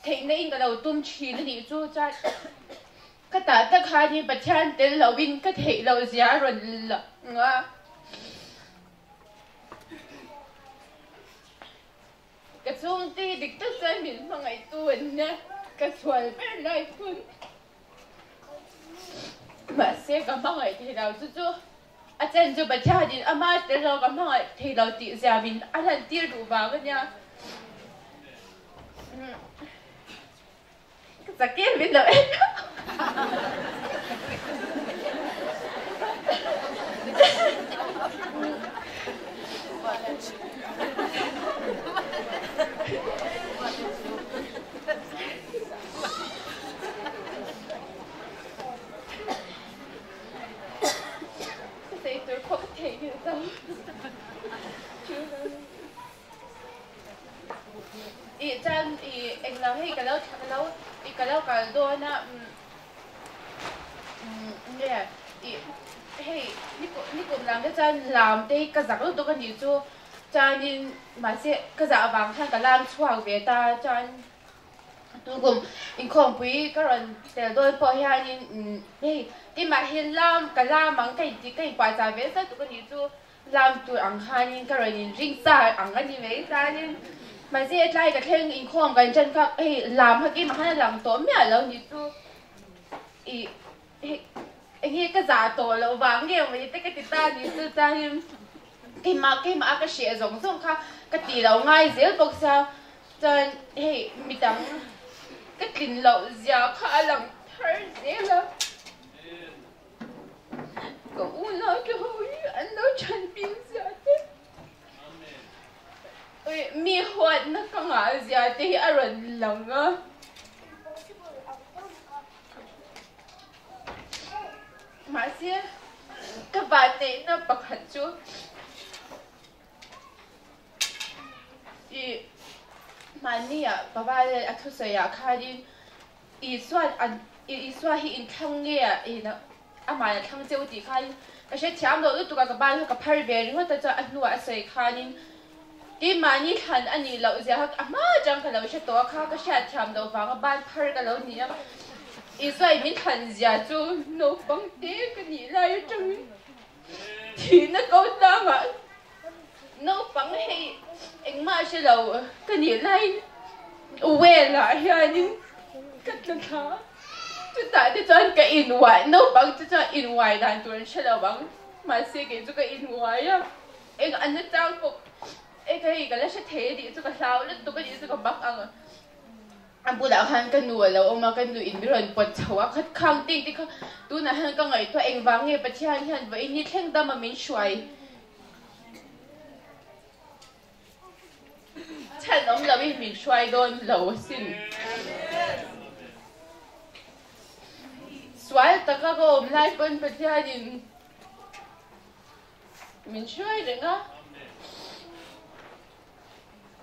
theihna in ka lo tum thin a nih chu chuan Ka tah tak khanin Pathian tel loin ka theih loh zia a rawn lang a. Ka chhungte hi dik tak chuan min hmangaihtu an nia, ka sual ber lai thun. Mahse ka hmangaih thei lo chu chu a chan chu Pathianin ama tel lo ka hmangaih thei lo tih zia min a lantir duh vang a nia. Ka chak em min lo en a. Ka sei tur pawh ka theihnghilh zo. Ih chuan ih englo hei ka lo ka lo ih ka lo kal dawn a umm nge ih hei nikum lam te chuan lam te hi ka zak lutuk a nih chu chuanin mahse ka zah avang khan ka lam chhuak ve ta chuan tukum inkhawmpui ka rawn tel dawn pawh hianin umm hei keimah hi lam ka lam ang ka inti ka inpuahchah ve zat tuk a nih chu. Lam tur ang khanin ka rawn in ring char ang a ni mai chuanin Mahse tlai ka thleng inkhawm kan ṭan kha hei lam kha keimah khan a lang tawh miah lo ni chu ih hei eng nge ka zah tawh loh vang nge mawni te ka ti ta ni chu chuanin keimah keimah a ka hreh zawng zawng kha ka tih loh ngai zel bawk sia chuan hei midang ka tlin loh zia kha a lang thar zel a. Ka unau te ho hi an lo chhan pin zia te mi huatna ka ngah zia te hi a rawn lang a. Mahse ka vanneihna pakhat chu i mahnia Pavalel a thusawiah khanin Isua an Isua hi in thlang nge a in amah a thlang cheu tih khanin ka hrethiam loh lutuk a ka ban kha ka phar ve ringawt a chuan a hnuah a sawi khanin keimahni thlan a nih loh zia kha a hma atang ka lo hre tawh a kha ka hriatthiam loh vanga ban phar ka lo ni a Isua in min thlan zia chu naupang te ka nih lai atangin thihna ko tlangah Naupang hei engmah hre lo ka nih laiin well ah hianin ka tla thla a, chutah te chuan ka inhuai, naupang te chuan inhuai dan tur an hre lo ang, mahse kei chu ka inhuai a, eng an la chang pawh e ka hei ka la hre thei a tih chu ka hlau lutuk a tih chu ka bak ang a. A bulah khan ka nu a lo awm a, ka nu in mi rawn pawt chho a, khat khang tih te kha tunah hian ka ngaihtuah engvang nge Pathian hian vawiin ni thleng dama min hruai chhan awm loin min hruai dawn lo asin. Sual taka ka awm lai pawn Pathianin min hruai reng a.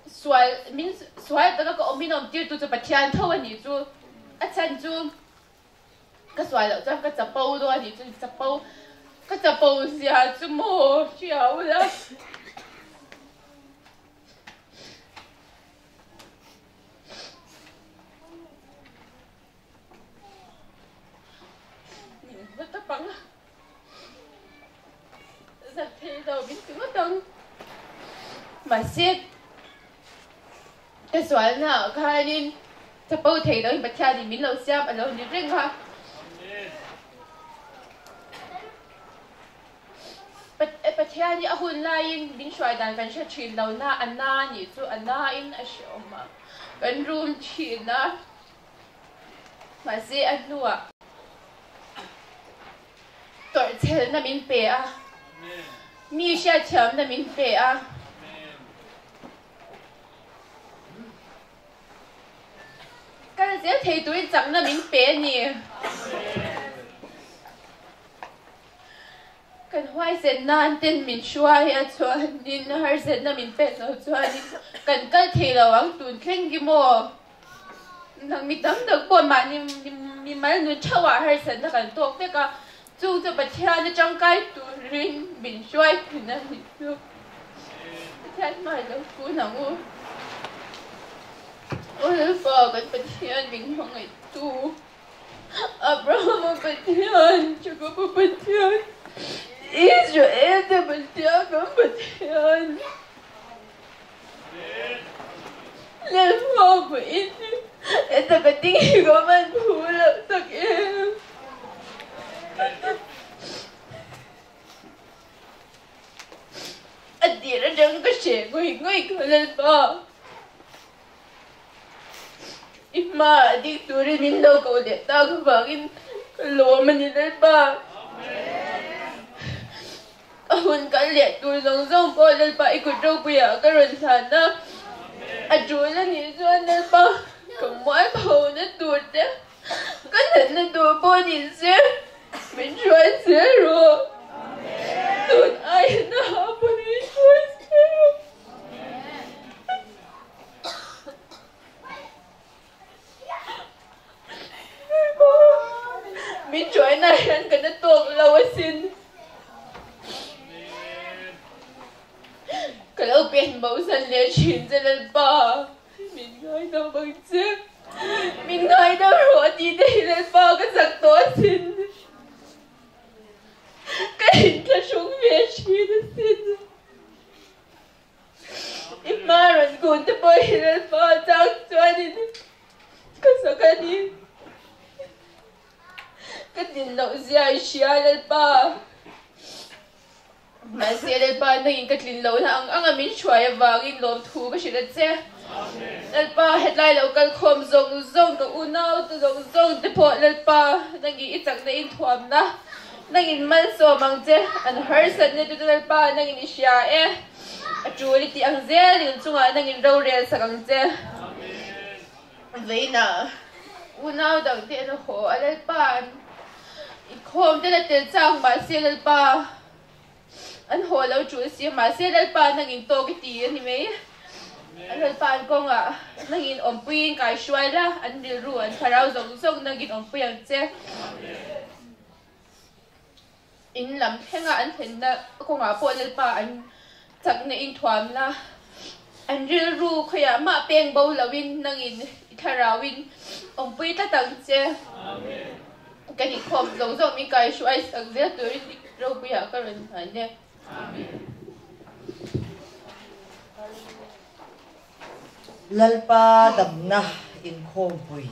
Sual min sual taka ka awm in awm tirtu chu Pathian tho a nih chu. A chhan chu ka sual loh chuan ka chapo dawn a nih chu chapo ka chapo zia chu maw hria ula. Min hmu tawp ang a. Zak thei lo min ti ngawt ang. Mahse ka sualna ah khanin chapo thei loin Pathianin min lo siam a lo ni reng a. Pathian hi a hun laiin min hruai dan kan hre thin lo na a na nih chu a na in a hreawm a kan rum thin a. Mahse a hnuah tawrhchhelna min pe a, mi hriatthiamna min pe a. Kal zel thei turin chakna min pe a ni. Kan huaisen nan ten min hruai a chuanin harsatna min pek loh chuanin kan kal thei lo ang tun thleng hi maw? Nang mi tam tak pawh mahni mimal nun theuhah harsatna kan tawk vek a, chung chu Pathian atangkai turin min hruai thin a ni chu. Pathian hmai lo kun ang u. Aw Lalpa kan Pathian min hmangaihtu Abrahama Pathian, Jacoba Pathian, Israel te Pathian kan Pathian. Lalpa pawhin heta ka ding hi ka man phu lo tak em. A tir atang ka hre ngawih ngawih kha Lalpa. I hma a ding turin min lo ko leh tak avangin ka lawm a ni Lalpa. Ka hun kal leh tur zawng zawng pawh Lalpa i kut ropuiah ka rawn hlan a, a tul a nih chuan Lalpa ka mualphona tur te, ka natna tur pawh ni se min hruai zel rawh. Tun aia na ha pawn min hruai zel rawh. Min hruaina hian ka na tawk lo asin. Ka lo pen bo san leh thin che Lalpa. Min ngaidam ang che. Min ngaidam rawh a tih te hi Lalpa ka chak tawh asin. Ka inthlahrung ve thin asin. I hma rawn kun te pawh hi. loh zia i hria Lalpa. Mahse Lalpa nangin ka tlin lohna ang anga min hruai avangin lawmthu ka hrilh a che. Lalpa hetlai lo kal khawm zawng zawng ka unau te zawng zawng te pawh Lalpa nangin i chakna inthuamna nangin malsawm ang che. An harsatna te chu Lalpa nangin i hria e. A tul i tih ang zelin chungah nangin rorel sak ang che. Vawiinah unau dangte an haw a Lalpa an inkhawm te la tel chak mahse Lalpa an haw lo tul si a mahse Lalpa nangin tawk i ti a ni mai. Lalpa an kawngah nangin awmpuiin kai hruai la an rilru an thlarau zawng zawng nangin awmpui ang che. In lam thlenga an thlenna kawngah pawh Lalpa an chakna inthuamna, an rilru khawiah mah peng bo loin nangin i thlarauin awmpui tlat ang che. Kan inkhawm zawng zawng min kaihruai sak zel turin ropuiah ka rawn hman e. Lalpa damna inkhawmpui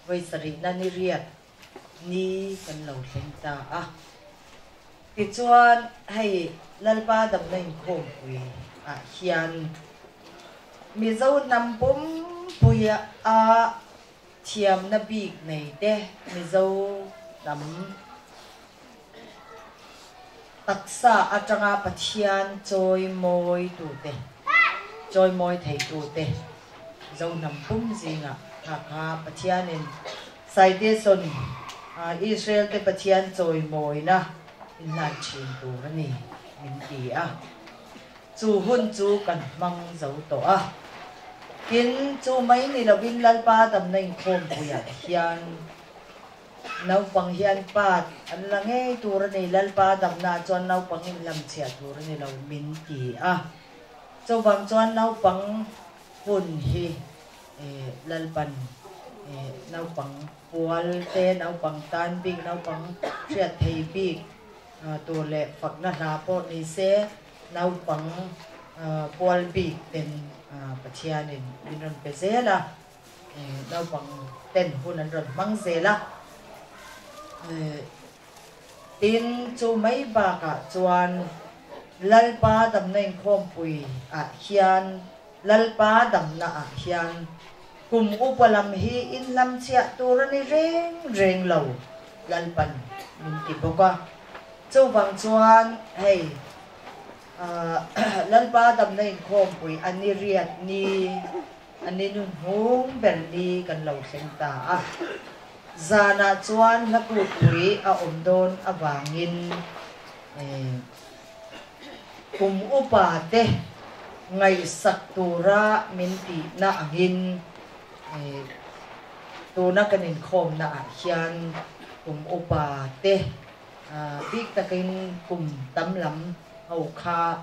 vawi sarihna ni riat ni kan lo thleng ta a. Tichuan, hei Lalpa damna inkhawmpui ah hian Mizo hnam pumpui a thiamna bik nei te Mizo hnam taksa atanga Pathian chawimawi tute, chawimawi thei tute Mizo hnam pum zingah kha kha Pathianin Saitesawn, Israel-te Pathian chawimawina inhlan thin tur a ni, min ti a. Chu hun chu kan hmang zo tawh a. Tin, chu mai ni lovin Lalpa damna inkhawmpuiah hian naupang hian pat an la ngei tur a ni, Lalpa damnaah chuan naupang inhlamchhiah tur a ni lo, min ti a. Chuvang chuan naupang hun hi Lalpan naupang pual te, naupang tan bik, naupang hriat thei bik tur leh fakna hla pawh ni se, naupang pual bik ten Pathianin min rawn pe zel a, naupang ten hun an rawn hmang zel a. Tin, chu mai bakah chuan Lalpa damna inkhawmpui ah hian Lalpa damna ah hian kum upa lam hi in hlamchhiah tur a ni reng reng lo, Lalpan min ti bawk a. Chuvang chuan hei Lalpa damna inkhawmpui a ni riat ni, a ni nu hnung ber ni kan lo thleng ta a. Zanah chuan hlakutpui a awm dawn avangin Kum upa te ngaihsak tura min tihna angin tuna kan inkhawmna ah hian kum upa te bik takin kum tam lam ho kha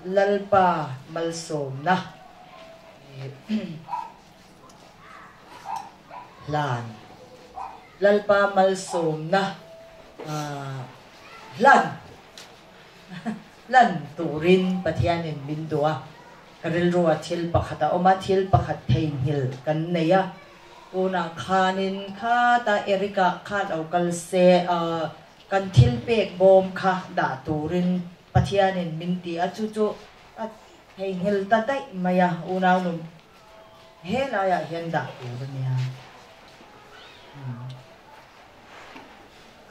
Lalpa malsawmna hlan Lalpa malsawmna hlan hlan turin Pathianin min duh a, ka rilrua thil pakhat a awm a, thil pakhat theihnghilh kan nei a, tunah khanin khata Eric-a kha lo kal se kan thil pek bawm kha dah turin Pathianin min ti a, chu chu a theihnghilh ta daih mai a, unaunu he laiah hian dah tur a nia.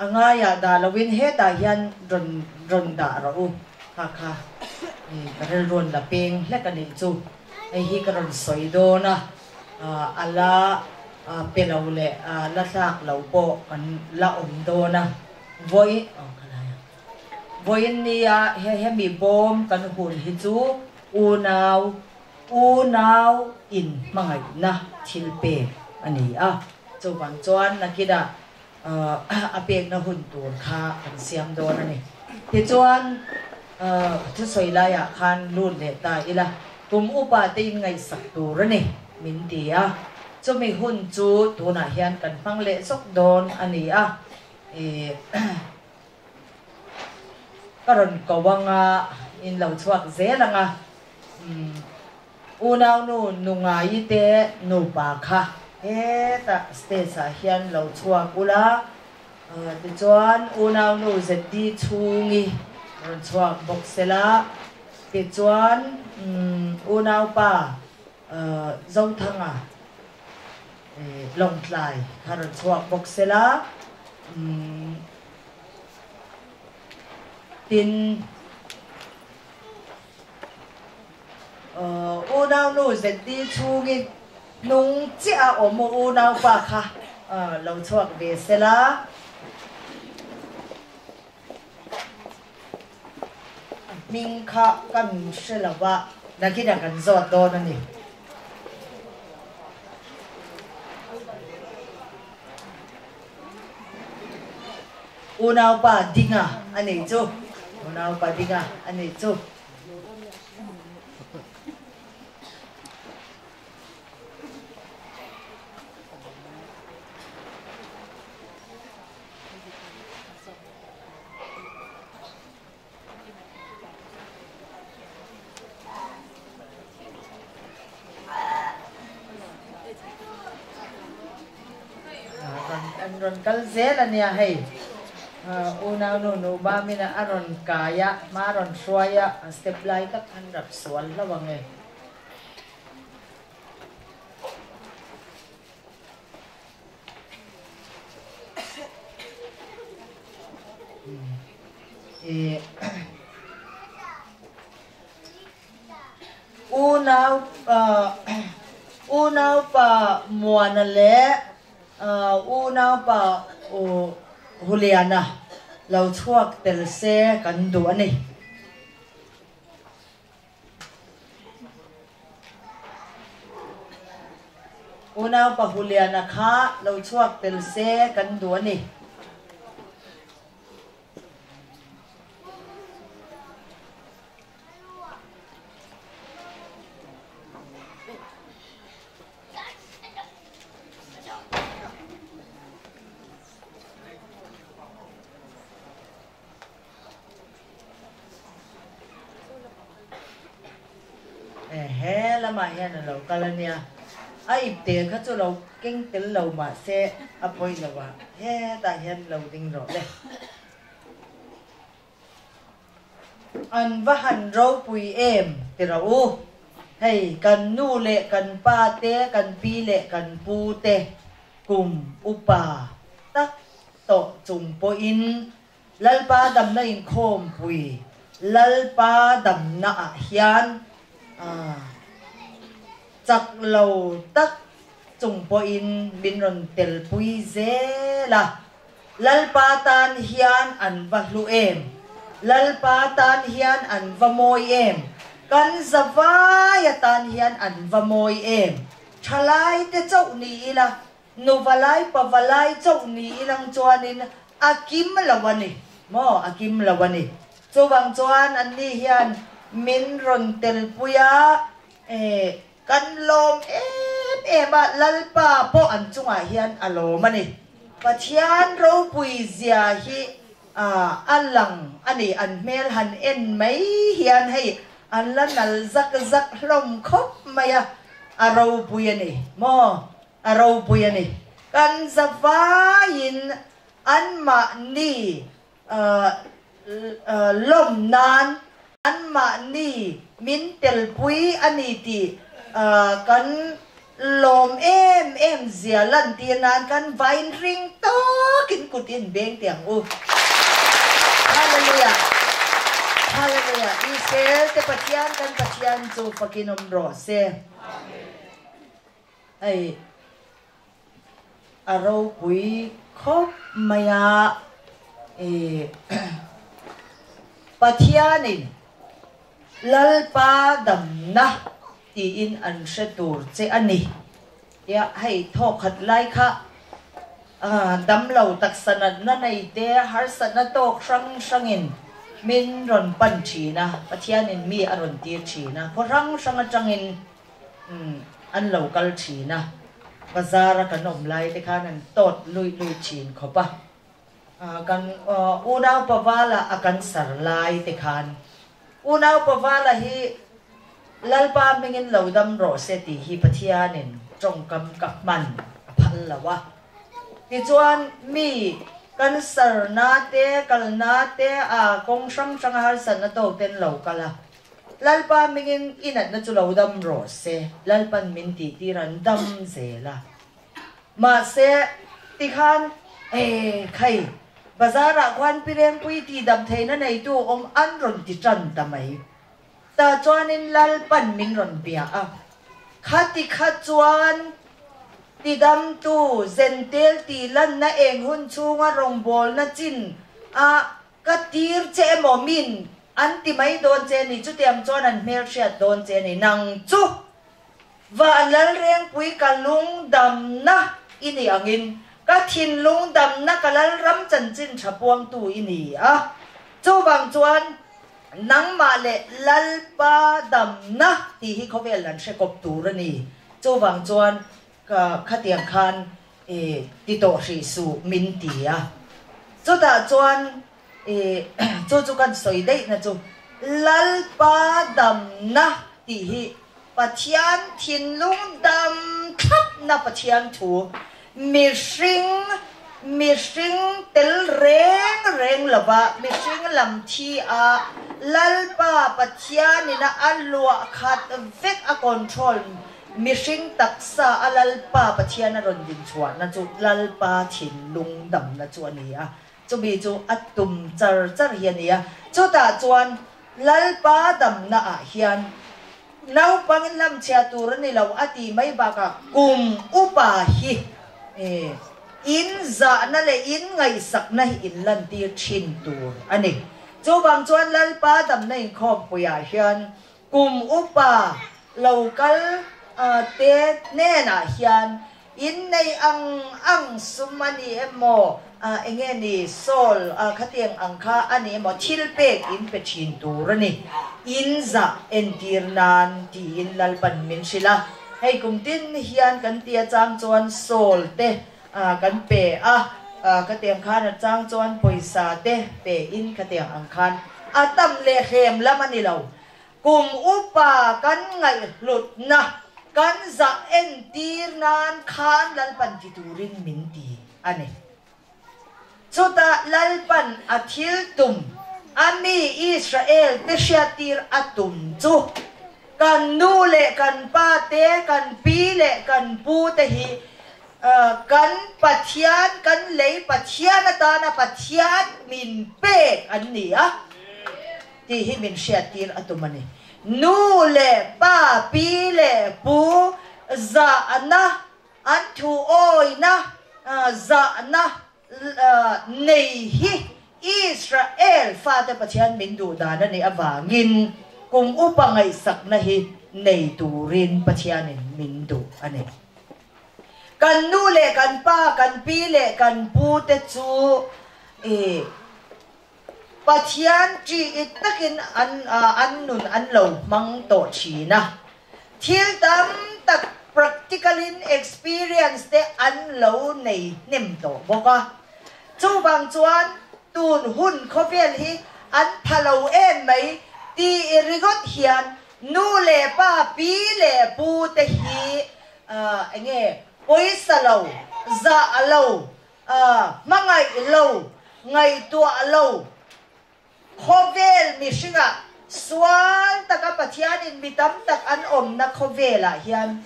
A ngaiah dah loin hetah hian rawn rawn dah rawh u. Kha kha ka rilruan la peng hlek a nih chu. Hei hi ka rawn sawi dawn a, a la pe lo leh la thlak lo pawh kan la awm dawn a. Vawi aw kha lai a. Vawiin nia he hemi bawm kan hun hi chu unau unau inhmangaihna thil pek a ni a. Chuvang chuan nakinah a pekna hun tur kha kan siam dawn a ni. Tichuan, thusawi laiah khan lut leh ta ila, kum upa te in ngaihsak tur a ni, min ti a. Chumi hun chu tunah hian kan hmang leh zawk dawn a ni a. Ka rawn ko anga in lo chhuak zel anga, unaunu Nungaii te nupa kha. Hetah stage ah hian lo chhuak ula, tichuan unaunu ZD chhungi rawn chhuak bawk sela, tichuan unaupa Zothanga Lawngtlai kha rawn chhuak bawk sela, tin. Unaunu ZD chhungin hnung chiah a awm u unaupa kha lo chhuak ve sela. A hming kha kan hre lo va, nakinah kan zawt dawn a ni. Unaupa Dinga a nih chu. Unaupa Dinga a nih chu. An rawn kal zel a nia hei. Unaunu nu Mamina a rawn kai a, hma a rawn hruai a, a step lai tak an rap sual hlauh ang e. Unau unaupa Muana leh unaupa Huliana lo chhuak tel se kan duh a ni. Unaupa Huliana kha lo chhuak tel se kan duh a ni. He lamah hian a lo kal a nia, a ipte kha chu lo keng tel lo mah se a pawi lo a, hetah hian lo ding rawh le. An va han ropui em ti rawh u, hei kan nu leh kan pa te, kan pi leh kan pu te kum upa tak tawh chung pawhin Lalpa damna inkhawmpui Lalpa damna ah hian chak lo tak chung pawhin min rawn telpui zel a, Lalpa tan hian an va hlu em? Lalpa tan hian an va mawi em? Kan zavai atan hian an va mawi em? Thalaite chauh ni ila Nu valai pa valai chauh ni ilang chuanin a kim lo a ni maw, a kim lo a ni. Chuvang chuan anni hian min rawn telpui a, eh, kan lawm em em a, Lalpa pawh an chungah hian a lawm a ni. Pathian ropui zia hi a lang a ni, an hmel han en mai hian hei an la nal zak zak hlawm khawp mai a, a ropui a ni maw. A ropui a ni. Kan zavaiin anmahni lawm nan anmahni min telpui a ni tih kan lawm em em zia lantir nan kan vain ring takin kut in beng teh ang u. Hallelujah! Hallelujah! Israel te Pathian kan Pathian chu fakin awm rawh se. Hei a ropui khawp mai a, i Pathianin Lalpa damna tiin an hre tur che a ni tia hei thawkhat lai kha damlo taksa natna nei te harsatna tawk hrang hrangin min rawn pan thin a, Pathianin mi a rawn tir thin a, khaw hrang hrang atangin Umm an lo kal thin a, bazar a kan awm lai te khan an tawt luih luih thin khawp a, kan unau Pavala a kan sar lai te khan unau Pavala hi Lalpa hmingin lo dam rawh se tih hi Pathianin tawngkam ka hman. phal lo a. Tichuan mi cancer na te, kal na te a kawng hrang hranga harsatna tawk ten lo kal a. Lalpa hmingin i natna chu lo dam rawh se, Lalpan min tih tir an dam zel a. Mahse tikhan e khai bazar ah khuan Pi Rengpui tih dam theihna neitu awm an rawn ti tan ta mai. Tah chuanin Lalpan min rawn bia a, khati kha chuan tidamtu Zentel tih lanna eng hun chhunga rawngbawlna chin a ka tir che emaw min an ti mai dawn che ni, chutiang chuan an hmelhriat dawn che ni, nang chu Van Lalrengpui ka lungdamna i ni angin ka thinlung damna ka Lalram chanchin tha puangtu i ni a. Chuvang chuan nangmah leh Lalpa damna tih hi khawvel an hre kawp tur a ni. Chuvang chuan ka khatiang khan i ti tawh hrih suh min ti a. Chutah chuan i chu chu kan sawi daihna chu Lalpa damna tih hi Pathian thinlung dam thlapna Pathian thu mihring mihring tel reng reng lova mihring lam thi a Lalpa Pathianina a luah khat vek a control mihring taksa a Lalpa Pathian a rawn din chhuahna chu Lalpa thinlung damna chu a ni a, chumi chu a tum char char hi a ni a, chutah chuan Lalpa damna ah hian naupangin hlamchhia tur a ni lo a ti mai bakah kum upa hi in zahna leh in ngaihsakna hi in lantir thin tur a ni. Chuvang chuan Lalpa damna inkhawmpuiah hian kum upa lo kal te hnenah hian Innei ang ang sum a ni emaw, eng nge ni, sawl khatiang ang kha a ni emaw, thil pek in pe thin tur a ni. In zah entir nan tiin Lalpan min hrilh a. Hei kum tin hian kan tia chang chuan sawl te kan pe a, khatiang khan a chang chuan pawisa te pe in khatiang ang khan a tam leh hrem lam a ni lo. Kum upa kan ngaihhlutna kan zah entir nan khan Lalpan ti turin min ti a ni. Chutah Lalpan a thil tum a mi Israel te hriattir a tum chu kan nu leh kan pa te, kan pi leh kan pu te hi kan Pathian, kan lei Pathian atana Pathian min pek an ni a. Tih hi min hriattir a tum a ni. Nu leh pa, pi leh pu zahna, an thu awina zahna nei hi Israel fate Pathian min duh dan a nih avangin kum upa ngaihsakna hi nei turin Pathianin min duh a ni. Kan nu leh kan pa, kan pi leh kan pu te chu i. Pathian ṭih takin an an nun an lo hmang tawh ṭhin a, thil tam tak practical in experience te an lo nei hnem tawh bawk a. Chuvang chuan tun hun khawvel hi an pha lo em mai tih ringawt hian nu leh pa, pi leh pu te hi eng nge pawisa lo, zah lo, Hmangaih lo, ngaihtuah lo, khawvel mihringah sual taka Pathianin mi tam tak an awmna khawvelah hian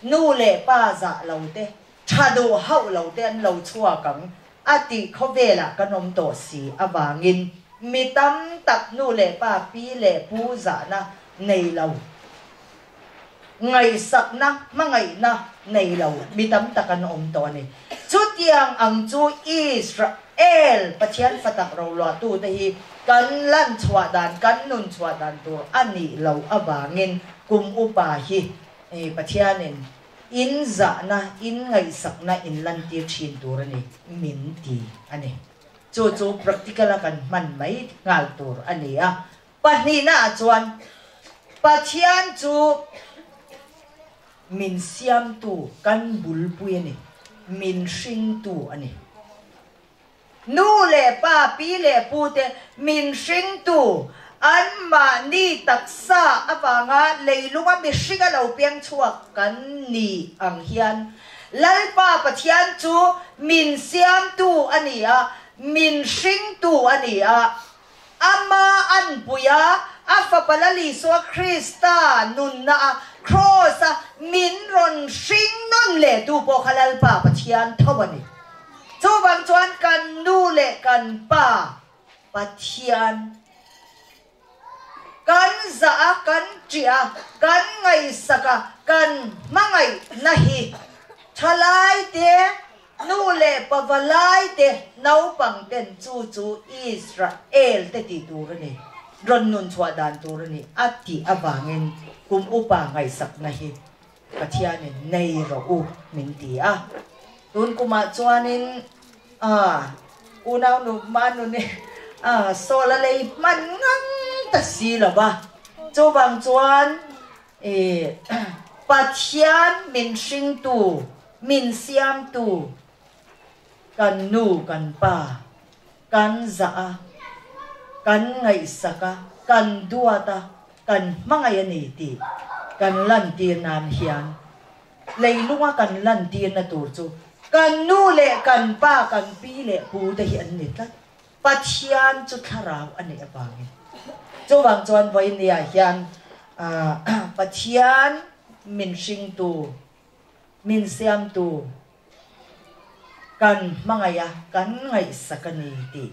nu leh pa zah lo te, tha duh hauh lo te an lo chhuak ang a tih khawvelah kan awm tawh si avangin mi tam tak nu leh pa, pi leh pu zahna nei lo. Ngaihsakna, hmangaihna nei lo mi tam tak an awm tawh a ni. Chutiang ang chu Israel Pathian fatak roluahtute hi kan lan chhuah dan, kan nun chhuah dan tur a nih loh avangin kum upa hi Pathianin in zahna, in ngaihsakna in lantir thin tur a ni, min ti a ni. Chu chu practical a kan hman mai nghal tur a ni a. Pahnihnaah chuan Pathian chu min siamtu kan bulpui a ni, min hringtu a ni. Nu leh pa, pi leh pu te min hringtu anmahni taksa avanga leilunga mihringa lo piang chhuak kan ni ang hian. Lalpa Pathian chu min siamtu a ni a, min hringtu a ni a. Ama anpui a, a Fapa Lal Isua Krista nunna a Kraws a min rawn hring nawn leh tu pawh kha Lalpa Pathian tho a ni. Chuvang chuan kan nu leh kan pa Pathian kan zah a, kan ṭih a, kan ngaihsak a, kan hmangaihna hi ṭhalai te, nu leh pa valai te, naupang ten chu chu Israel te tih tur a ni, rawn nun chhuah dan tur a ni a tih avangin kum upa ngaihsakna hi Pathianin nei rawh u min ti a. Tun kumah chuanin a unau nu Manuni a sawl a lei hman ngang ta si lo va. Chuvang chuan i Pathian min hringtu, min siamtu kan nu kan pa kan zah a, kan ngaihsak a, kan duat a, kan hmangaih a ni tih kan lantir nan hian leilunga kan lantirna tur chu kan nu leh kan pa, kan pi leh pu te hi an ni tlat. Pathian chu thlarau a neih avangin. Chuvang chuan vawinia hian Pathian min hringtu, min siamtu, Kan hmangaih a, kan ngaihsak a ni tih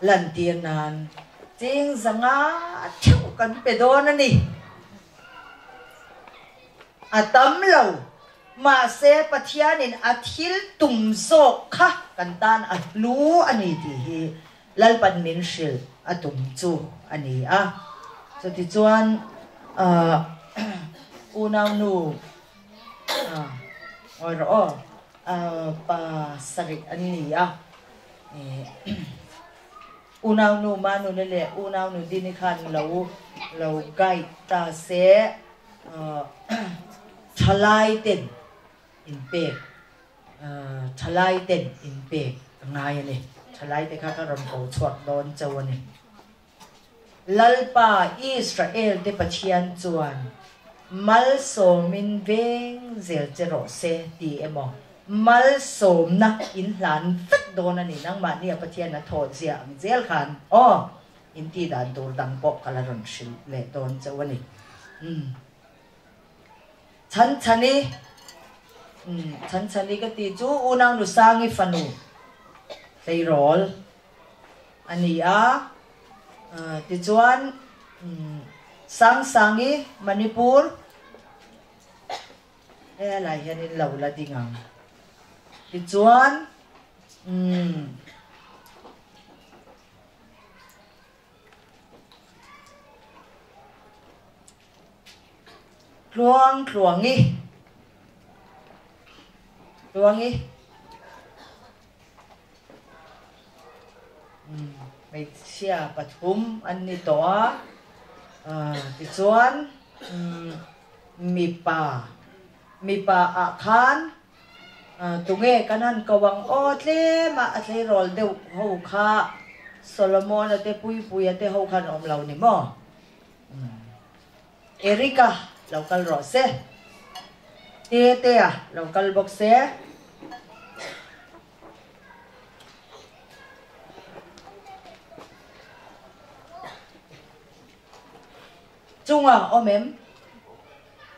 lantir nan cheng zanga theuh kan pe dawn a ni. A tam lo, mahse Pathianin a thil tum zawk kha kan tan a hlu a ni tih hi Lalpan min hrilh a tum chu a ni a. Chutichuan unaunu Ngawi rawh aw, pa sarih an ni a, unaunu Manuna leh unaunu Dini khan lo lo guide ta se, thalai ten inpek, thalai ten inpek a ngai a ni. Thalai te kha ka rawn ko chhuak dawn chauh a ni. Lalpa Israel-te Pathian chuan malsawmin veng zel che rawh se ti emaw, malsawmna in hlan vek dawn a ni, nangmahnia Pathian a thawh zia ang zel khan aw, in tih dan tur dang pawh ka la rawn hrilh leh dawn chauh a ni. Umm. Chhanchhani, umm, Chhanchhani ka tih chu Unau Nusangi fanu tleirawl. a ni a, tichuan Sangsangi, Manipur, helai hianin lo la ding ang. Tichuan Tluang Tluangi, Tluangi. Hmeichhia pathum an ni tawh a, tichuan mipa, mipa ah khan tunge kan han ko ang aw tlem a, a tleirawl deuh ho kha Solomon-a te Puipuia te ho khan awm lo ni maw? Eric-a lo kal rawh se. Tetea lo kal bawk se. Chunga awm em?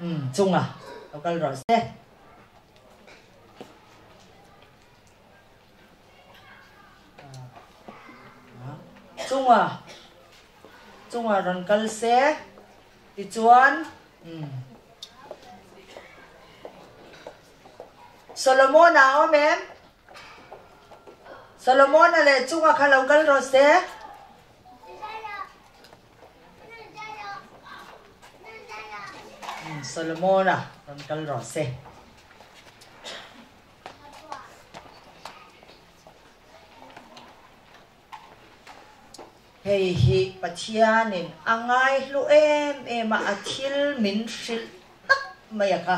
Umm chunga lo kal rawh se. Chunga chunga rawn kal se tichuan umm Solomon-a a awm em? Solomon-a leh chunga kha lo kal rawh se. Solomon-a rawn kal rawh se. Hei hi Pathianin a ngaihlu em em a, a thil min hrilh tak mai a kha.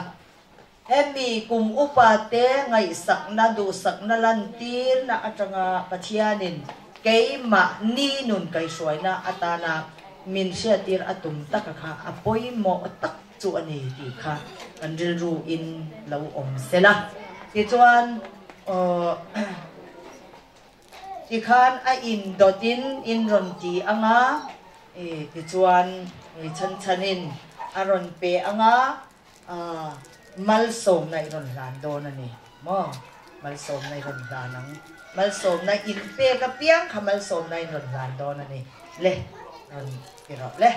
Hemi kum upa te ngaihsakna, duhsakna lantirna atanga Pathianin keimahni nun kaihhruaina atana min hriattir a tum taka kha a pawimawh tak chu a ni tih kha kan rilru in lo awm sela. Tichuan aw tikhan a indawtin in rawn ti anga tichuan chhan chhanin a rawn pe anga malsawmna i rawn hlan dawn a ni maw? Malsawmna i rawn hlan ang. Malsawmna in pek apiang kha malsawmna in rawn hlan dawn a ni. Le, rawn ti rawh le.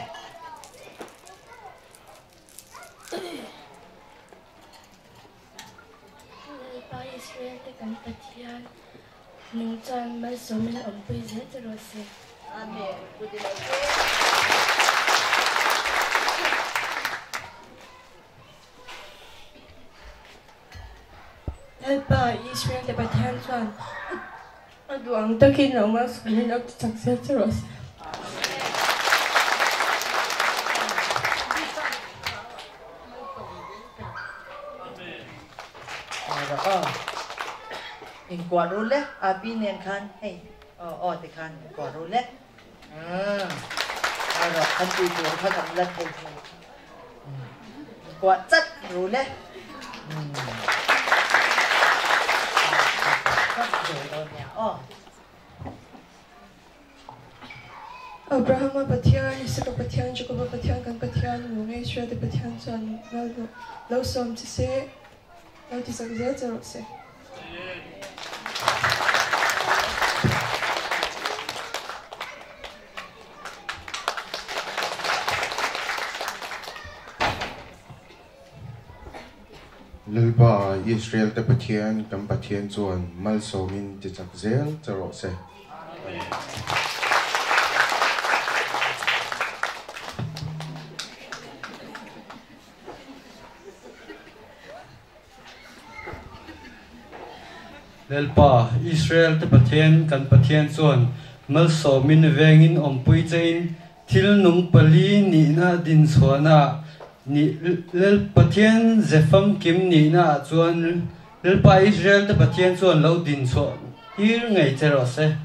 Lalpa Israel te kan Pathian nung chuan malsawmin awmpui zel che rawh se. Amen. Kut i lo pe. Lalpa Israel te Pathian chuan a duh ang takin lo malsawmin a chak zel che rawh se. Inkuah ru le, Abi nen khan hei aw aw ti khan inkuah ru le. Erawh kan tih tur kha kan la thei thei. Inkuah chat ru le. Abrahama Pathian, Isaka Pathian, Jakoba Pathian, kan Pathian, nung Israelte Pathian chuan lo sawm che se, lo ti chak zel che rawh se. Lalpa, Israel-te Pathian, kan Pathian chuan malsawmin ti chak zel che rawh se. Amen. Lalpa, Israel-te Pathian, kan Pathian chuan malsawmin vengin awmpui chein thil nung pali nihna dinchhuahna nih Lal Pathian ze famkim nihna ah chuan Lalpa Israel-te Pathian chuan lo dinchhuah tir ngei che rawh se.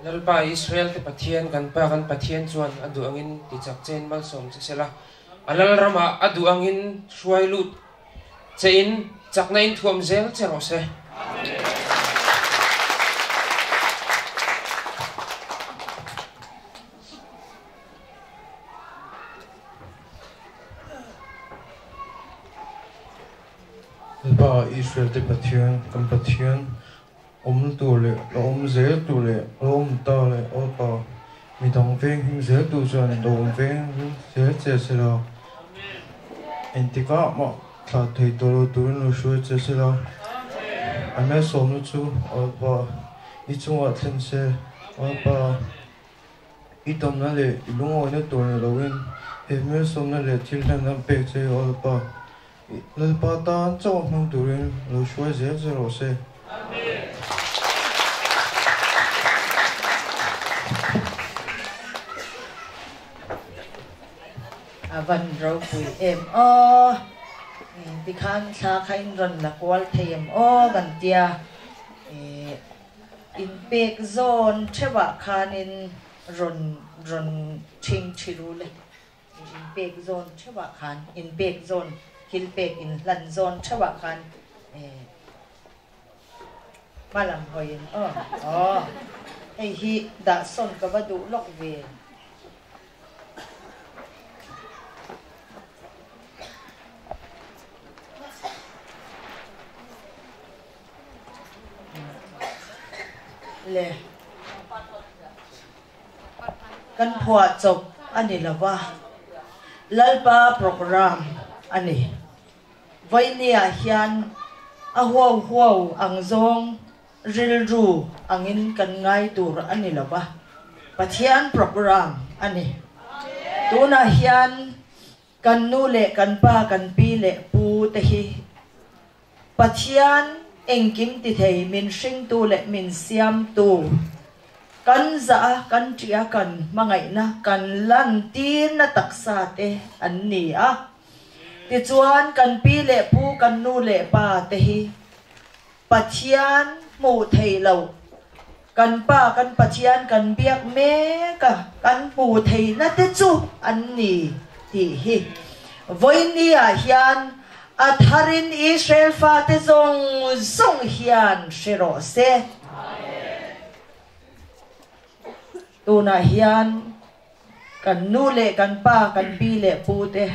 Lalpa Israel-te Pathian, kan Pa kan Pathian chuan a duh angin tichak chein malsawm che sela, a lalramah a duh angin hruai lut chein chakna in thuam zel che rawh se. Lalpa Israel te Pathian, kan Pathian, awm tur leh la awm zel tur leh la awm ta leh aw Pa, midang veng him zel tur chuan lo awm veng him zel che se la, engtikah mah thlah thei tawh lo turin lo hruai che se la, a hmelsawmna chu aw Pa i chungah thlen se, aw Pa. I damna leh i lungawina tur ni loin he hmelsawmna leh thil hlan an pek che aw Lalpa. Lalpa tan chauh a hmang turin lo hruai zel che rawh se. A van ropui em aw. Tikhan thla kha in rawn la kual thei em aw kan tia. Inpek zawn theuhah khanin rawn rawn ṭhing ṭhi ru le. Inpek zawn theuhah khan, inpek zawn, thil pek inhlan zawn theuhah khan hma lam hawiin aw aw hei hi dah sawn ka va duh lawk ve. Le kan phuah chawp a ni lo va, Lalpa programme a ni. Vawinia hian a huau huau ang zawng rilru angin kan ngai tur a ni lo va, Pathian programme a ni. Tunah hian Kan nu leh kan pa, kan pi leh pu te hi Pathian engkim ti thei, min hringtu leh min siamtu, kan zah a, kan ṭih a, kan hmangaihna, kan lantirna taksa te an ni a. Tichuan, kan pi leh pu, kan nu leh pa te hi Pathian. Hmuh theih loh kan Pa kan Pathian kan biak mek a, kan hmuh theihna te chu an ni tih hi vawiini ah hian a tharin Israel fate zawng zawng hian hre rawh se. Tunah hian kan nu leh kan pa, kan pi leh pu te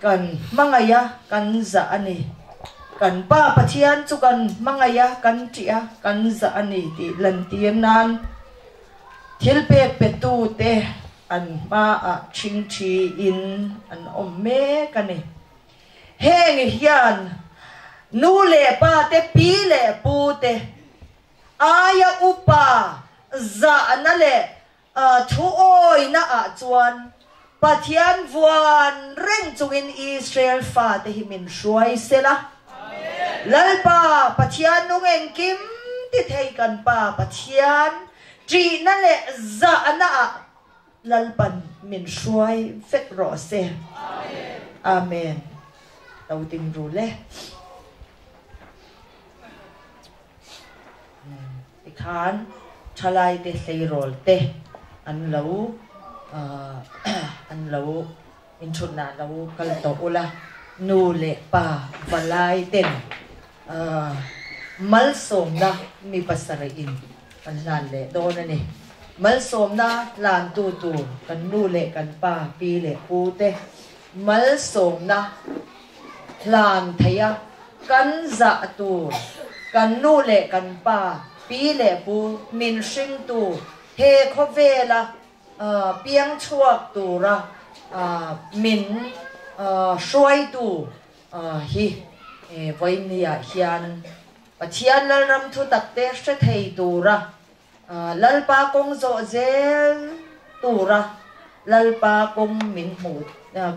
kan hmangaih a, kan zah a ni. Kan Pa Pathian chu kan hmangaih a, kan ṭih a, kan zah a ni tih lantir nan thil pek petu te an hmaah ṭhingṭhiin an awm mek a ni. Heng hian nu leh pa te, pi leh pu te, Aia upa zahna leh thuawina ah chuan Pathian vuan reng chungin Israel fate hi min hruai sela. Lalpa Pathian nung engkim ti thei kan Pa Pathian ṭihna leh zahna ah Lalpan min hruai vek rawh se. Amen. Lo ding ru le. Tikhan thalaite hleirawl te an lo an lo inthutna lo kal tawh ula, nu leh pa valai ten malsawmna mi pasarih in kan hlan leh dawn a ni. Malsawmna hlantu tur kan nu leh kan pa, pi leh pu te malsawmna hlan thei a, kan zah tur kan nu leh kan pa, pi leh pu min hringtu he khawvela piang chhuak tura min hruaitu hi vawinia hian Pathian Lalram thutak te hre thei tura Lalpa kawng zawh zel tura Lalpa kawng min hmuh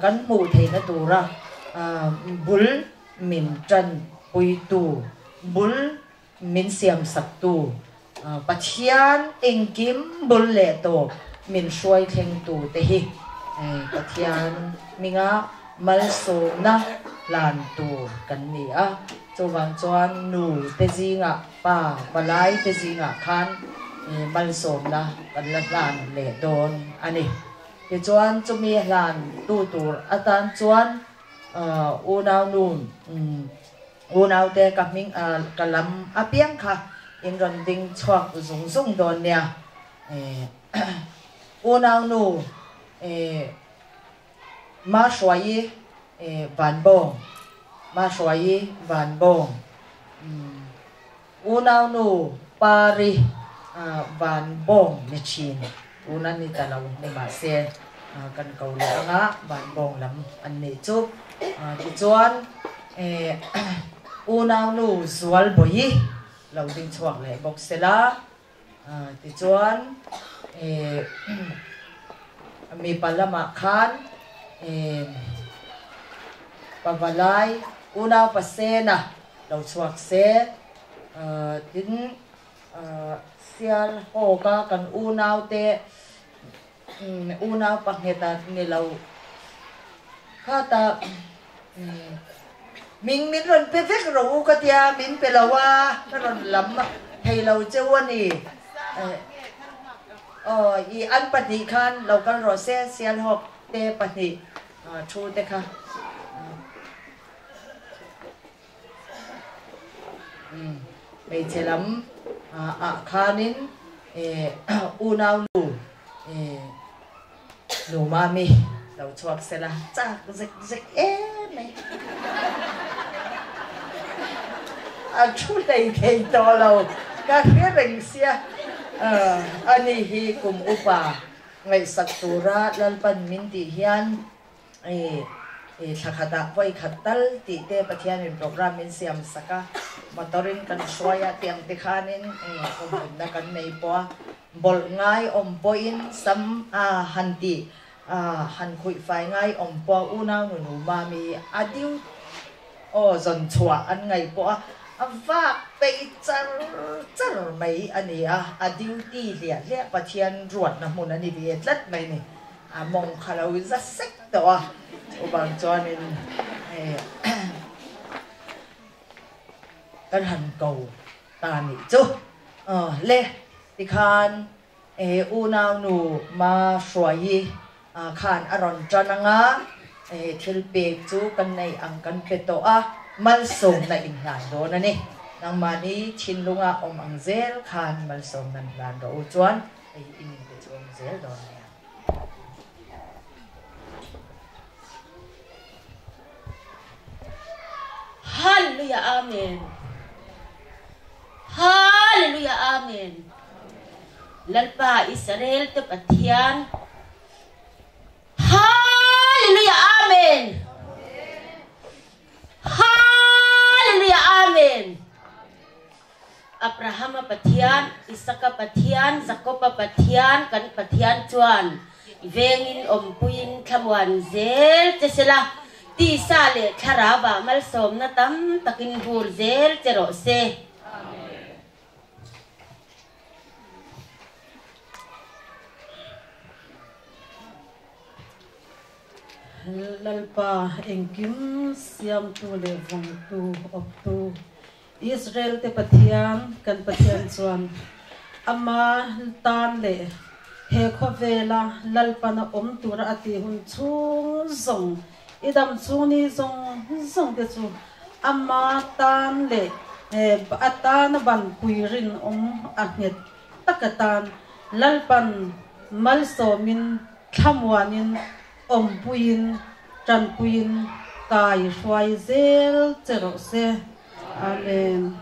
kan hmuh theihna tura bul min tan puitu, bul min siamsaktu, Pathian engkim bul leh tawp min hruai thlengtu te hi Pathian hminga malsawmna hlan tur kan ni a. Chuvang chuan nu te zingah Pa palai te zingah khan malsawmna kan la hlan leh dawn a ni. Tichuan chumi hlan tu tur atan chuan unau nu unaute ka hming ka lam apiang kha in rawn ding chhuak zung zung dawn nia. Unau nu Mahruaii Vanbawng Mahruaii Vanbawng Unaunu Pari Vanbawng ni thin tuna ni ta lo ni mahse kan ko leh anga Vanbawng lam an nih chu. Tichuan Unaunu Zualbawi lo ding chhuak leh bawk sela. Tichuan mipa lamah khan pavalai unau pasena lo chhuak se, tin sial hawka kan unaute unau pangheta ni lo khata Ming min rawn pe vek rawh u ka tia, min pe lo a, ka rawn lam thei lo cheu a ni. Aw, i an pahnih khan lo kal rawh se, Sialhawk te pahnih thu te kha. Hmeichhe lam ah khanin unau nu Nu Mami lo chhuak sela chak zek zek em mai. A thu hlei thei tawh lo ka hre reng sia. Ani hi kum upa ngaihsak tura Lalpan min tih hian thla khatah vawi khat tal tih te Pathianin program min siam sak a, motor-in kan hruai a tih ang te khanin awmhmunna kan nei pawh a. Bawlh ngai awm pawhin sam a han tih a han khuih fai ngai awm pawh unau nunu mami a diu aw zawn chhuah an ngaih pawh a a vak peih char char mai a ni a, a duty hliah hliah Pathian ruatna hmun a ni ve tlat mai ni. A mawng kha lo za sek tawh a, chuvang chuanin kan han ko. ta nih chu. Le tikhan unaunu Ma Hruaii khan a rawn tan anga thil pek chu kan nei ang kan pe tawh a, malsawmna in hlan dawn a ni. Nangmahni thinlunga awm ang zel khan malsawmna an hlan rawh u chuan hei in inpe chhung zel dawn nia. Hallelujah Amen Hallelujah Amen Lalpa Israel te Pathian Hallelujah Amen Hallelujah Amen Abrahama Pathian, Isaka Pathian, Jakoba Pathian, kan Pathian chuan vengin awmpuiin thlamuan zel che sela, tisa leh thlarauah malsawmna tam takin vur zel che rawh se. Lalpa engkim siamtu leh vawngtu, awptu, Israel te Pathian, kan Pathian chuan ama tan leh he khawvela Lalpana awm tura a tih hun chhung zawng, i dam chhung ni zawng zawng te chu ama tan leh a tana banpui rinawm a nghet tak atan Lalpan malsawmin thlamuanin awmpuiin tanpuiin kai hruai zel che rawh se. Amen.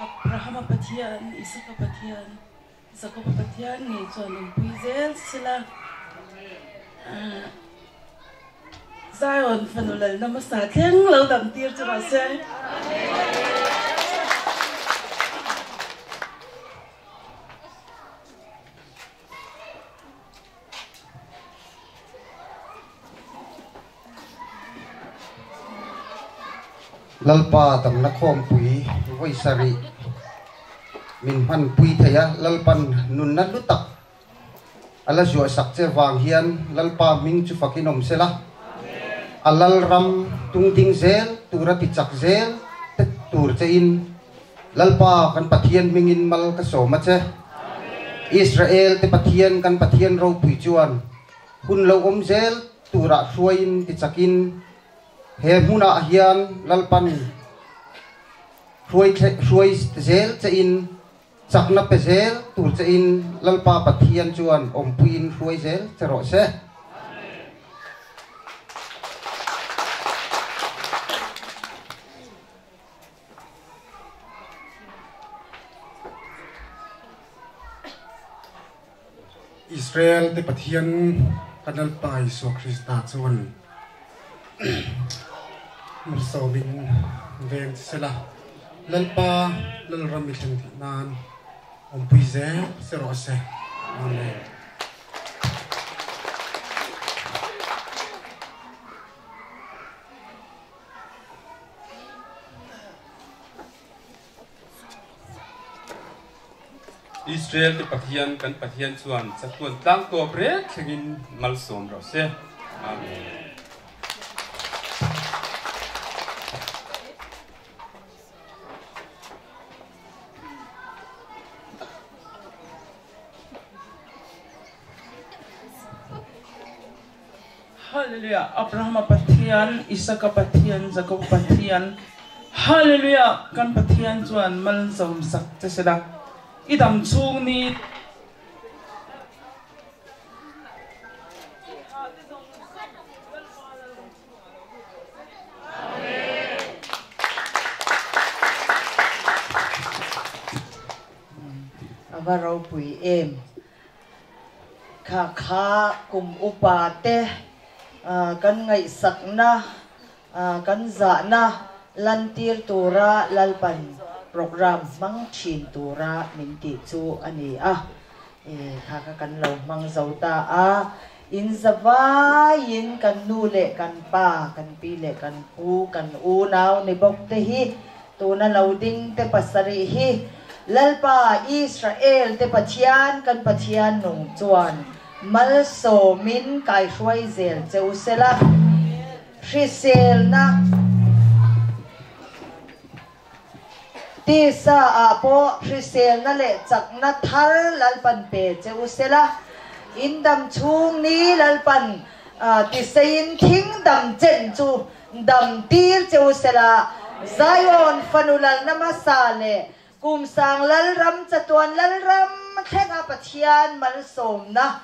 Abrahama Pathian, Isaka Pathian, Jakoba Pathian ngei chuan awmpui zel sela. Zion fanu lalna hmasa thleng lo dam tir chu rawh se. Lalpa damna khawmpui vawi sarih min hmanpui thei a, Lalpan nunna hlu tak A la zuah sak che vang hian Lalpa hming chu fakin awm sela, a Lalram tungding zel tura ti chak zel te tur chein Lalpa kan Pathian hmingin mal ka sawm a che. Israel te Pathian kan Pathian ropui chuan hun lo awm zel turah hruaiin ti chakin he hmunah hian Lalpan hruai zel chein Chakna pe zel tur che in Lalpa Pathian chuan awmpuiin hruai zel che rawh se. Israel te Pathian kan Lalpa Isua Krista chuan malsawmin veng che sela, Lalpa Lalram i thleng theih nan awmpui zel se rawh se. Amen. Israel te Pathian kan Pathian chuan chatuan tlang tawp rek thlengin malsawm rawh se. Amen. Hallelujah Abrahama Pathian Isaka Pathian Jakoba Pathian Hallelujah kan Pathian chuan malsawm sak che sela i dam chhung ni A va ropui em. Kha kha kum upa te kan ngaihsakna, kan zahna lantir tura Lalpan program hmang thin tura min tih chu a ni a. Kha kha kan lo hmang zo ta a, in zavaiin kan nu leh kan pa, kan pi leh kan pu, kan unau ni bawk te hi Tuna lo ding te pasarih hi Lalpa Israel te Pathian kan Pathian nung chuan Malsawmin kaihruai zel che u sela, hriselna tisa ah pawh hriselna leh chakna thar Lalpan pe che u sela, in dam chhung ni Lalpan tiseiin thing dam chen chu dam tir che u sela, Zion fanu lalna hmasa leh Kum sang Lalram chatuan Lalram thlenga Pathian malsawmna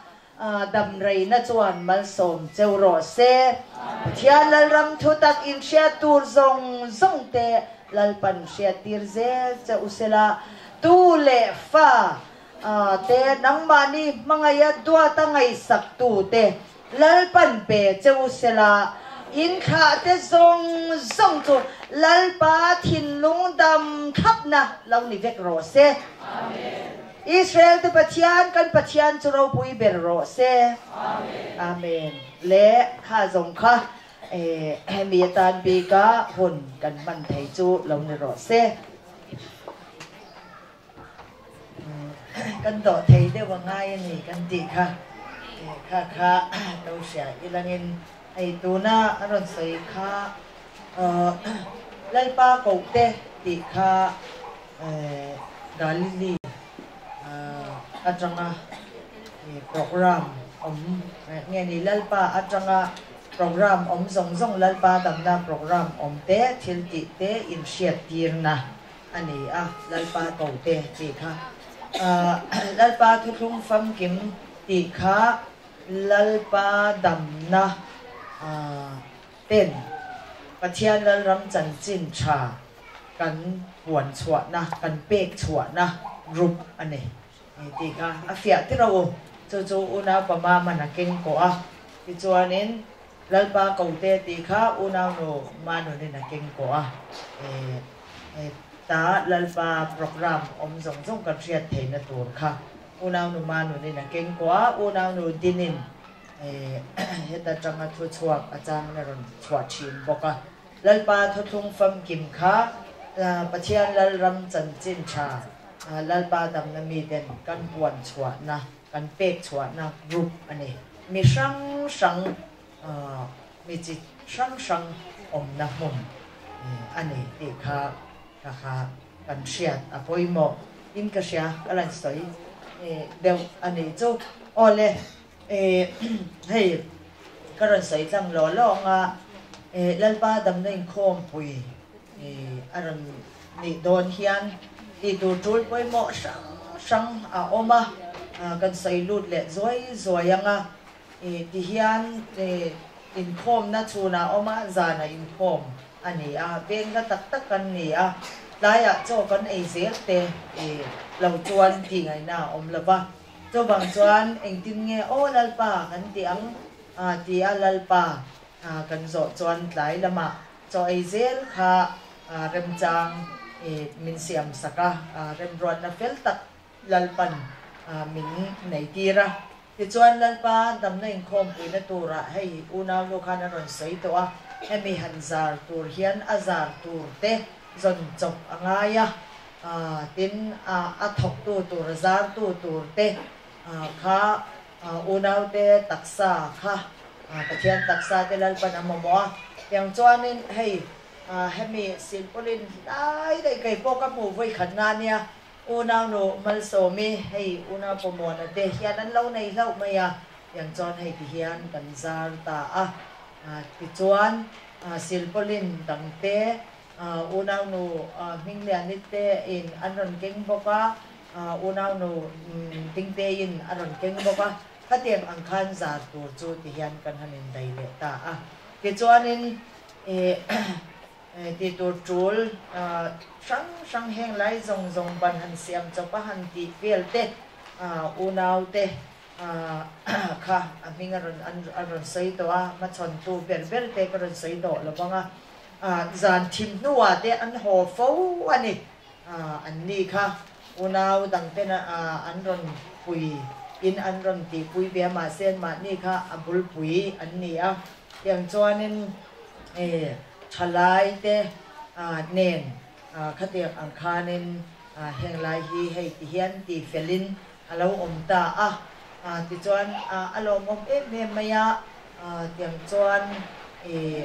damreina chuan malsawm cheu rawh se. Pathian Lalram thutak inhriat tur zawng zawng te Lalpan hriattir zel che u sela, tu leh fa te nangmahni hmangaia duata ngaihsak tu te Lalpan pe che u sela, in thlah te zawng zawng chu Lalpa thinlung dam thlapna lo ni vek rawh se. Israel te Pathian kan Pathian chu ropui ber rawh se. Amen. Le kha zawng kha hemi atan bika hun kan hman thei chu lo ni rawh se. Kan dawh thei deuh a ngai a ni kan tih kha kha kha lo hria ilangin hei tuna a rawn sawi kha Lalpa kohte tih kha Galili atanga program awm nge ni Lalpa atanga program awm zawng zawng Lalpa damna program awm te thil tih te inhriattirna a ni a, Lalpa ko te tih kha Lalpa thuthlung famkim tih kha Lalpa damna ten Pathian Lalram chanchin tha kan puan chhuahna, kan pek chhuahna group a ni tih kha a fiah tir a u. Chu chu unau pama man a keng kawh a, tichuanin Lalpa ko te tih kha unaunu Manunin a keng kawh a, ta Lalpa program awm zawng zawng kan hriat theihna tur kha unaunu Manunin a keng kawh a, unaunu Dinin heta tanga thu chhuak a changin a rawn chhuah thin bawk a. Lalpa thuthlung famkim kha Pathian Lalram chanchin tha Lalpa damna miten kan puan chhuahna kan pek chhuahna group a ni. Mi hrang hrang, mi chi hrang hrang awmna hmun a ni tih kha ka kha kan hriat a pawimawh in ka hria ka lan sawi deuh a nih chu. Awle hei ka rawn sawi tlang law law ang a, Lalpa damna inkhawmpui a rawn nih dawn hian tih tur tul pawimawh hrang hrang a awm a, kan sawi lut leh zuai zuai ang a, ti hian inkhawmna chhunah a awm a, zanah inkhawm a ni a, veng la tak tak kan ni a, tlaiah chaw kan ei zel te lo chuan tih ngaihna a awm lo va, chuvang chuan engtin nge aw Lalpa kan tih ang ti a Lalpa kan zawh chuan tlai lamah Chaw ei zel kha remchang min siam sak a, remruatna fel tak Lalpan min nei tir a. Tichuan Lalpa damna inkhawmpuina turah hei unau nu khan a rawn sawi tawh a, hemi han zar tur hian a zar tur te zawn chawp a ngai a, tin a thawktu tur a zartu tur te kha Unaute taksa kha Pathian taksa te Lalpan a mamawh a, tiang chuanin hei hemi silpawlin hlai daih kei pawh ka hmuh vawi khat nga nia, unaunu Malsawmi hei unau Pawmuana te hian an lo nei hlauh mai a, tiang chuan hei ti hian kan zar ta a, tichuan silpawlin dangte unaunu Hmingliani te in an rawn keng bawk a, Unaunu Dingteiin a rawn keng bawk a, khatiang ang khan zar tur chu ti hian kan han indai leh ta a. Tichuanin tih tur tul hrang hrang heng lai zawng zawng ban han siam chawp a han tih vel te unaute kha a hming a rawn a rawn sawi tawh a, hmachhawntu ber ber te ka rawn sawi tawh lo vang a, zan thim hnuah te an haw fo a ni. An ni kha unau dangten an rawn pui in an rawn tihpui ve a, mahse anmahni kha a bulpui an ni a. Tiang chuanin thalai te nen khatiang ang khanin heng lai hi hei ti hian ti felin a lo awm ta a. Tichuan a lawmawm em em mai a, tiang chuan ih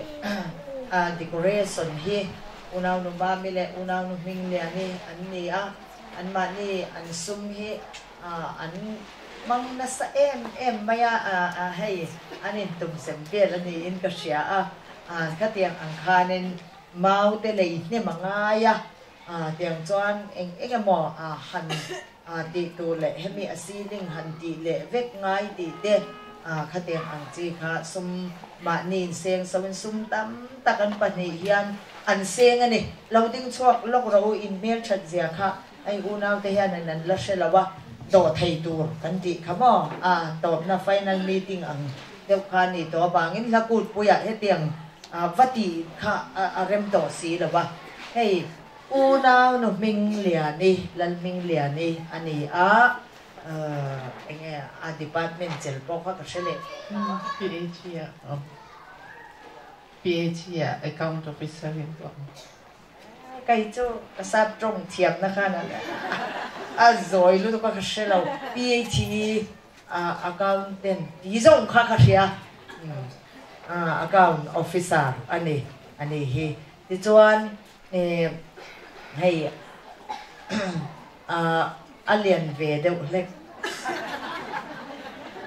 decoration hi unaunu Mami leh unaunu Hmingliani an ni a, anmahni an sum hi an hmang nasa em em mai a, hei an intumsem vel a niin ka hria a, khatiang ang khanin mau te lei hnem a ngai a, tiang chuan eng eng emaw han tih tur leh hemi a ceiling han tih leh vek ngai tih te khatiang ang chi kha sum mahni inseng so in sum tam tak an pahnih hian an seng a ni. Lo ding chhuak lawk rawh u in hmelthat zia kha hei unau te hian an an la hre lo a, dawh thei tur kan tih kha maw a tawpna final meeting ang deuh kha a ni tawh avangin hla kut puiah hetiang va tih kha a rem tawh si lo a, hei Unau nu Hmingliani, Lalhmingliani a ni a, enge a department chel pawh kha ka hre leh. PHE ah awm. PHE ah account officer in ka awm. Kei chu ka sap tawng thiamna khan a zawi lutuk a ka hre lo. PHE accountant tih zawng kha ka hria. Account officer a ni a ni hi. Tichuan hei a lian ve deuh hlek.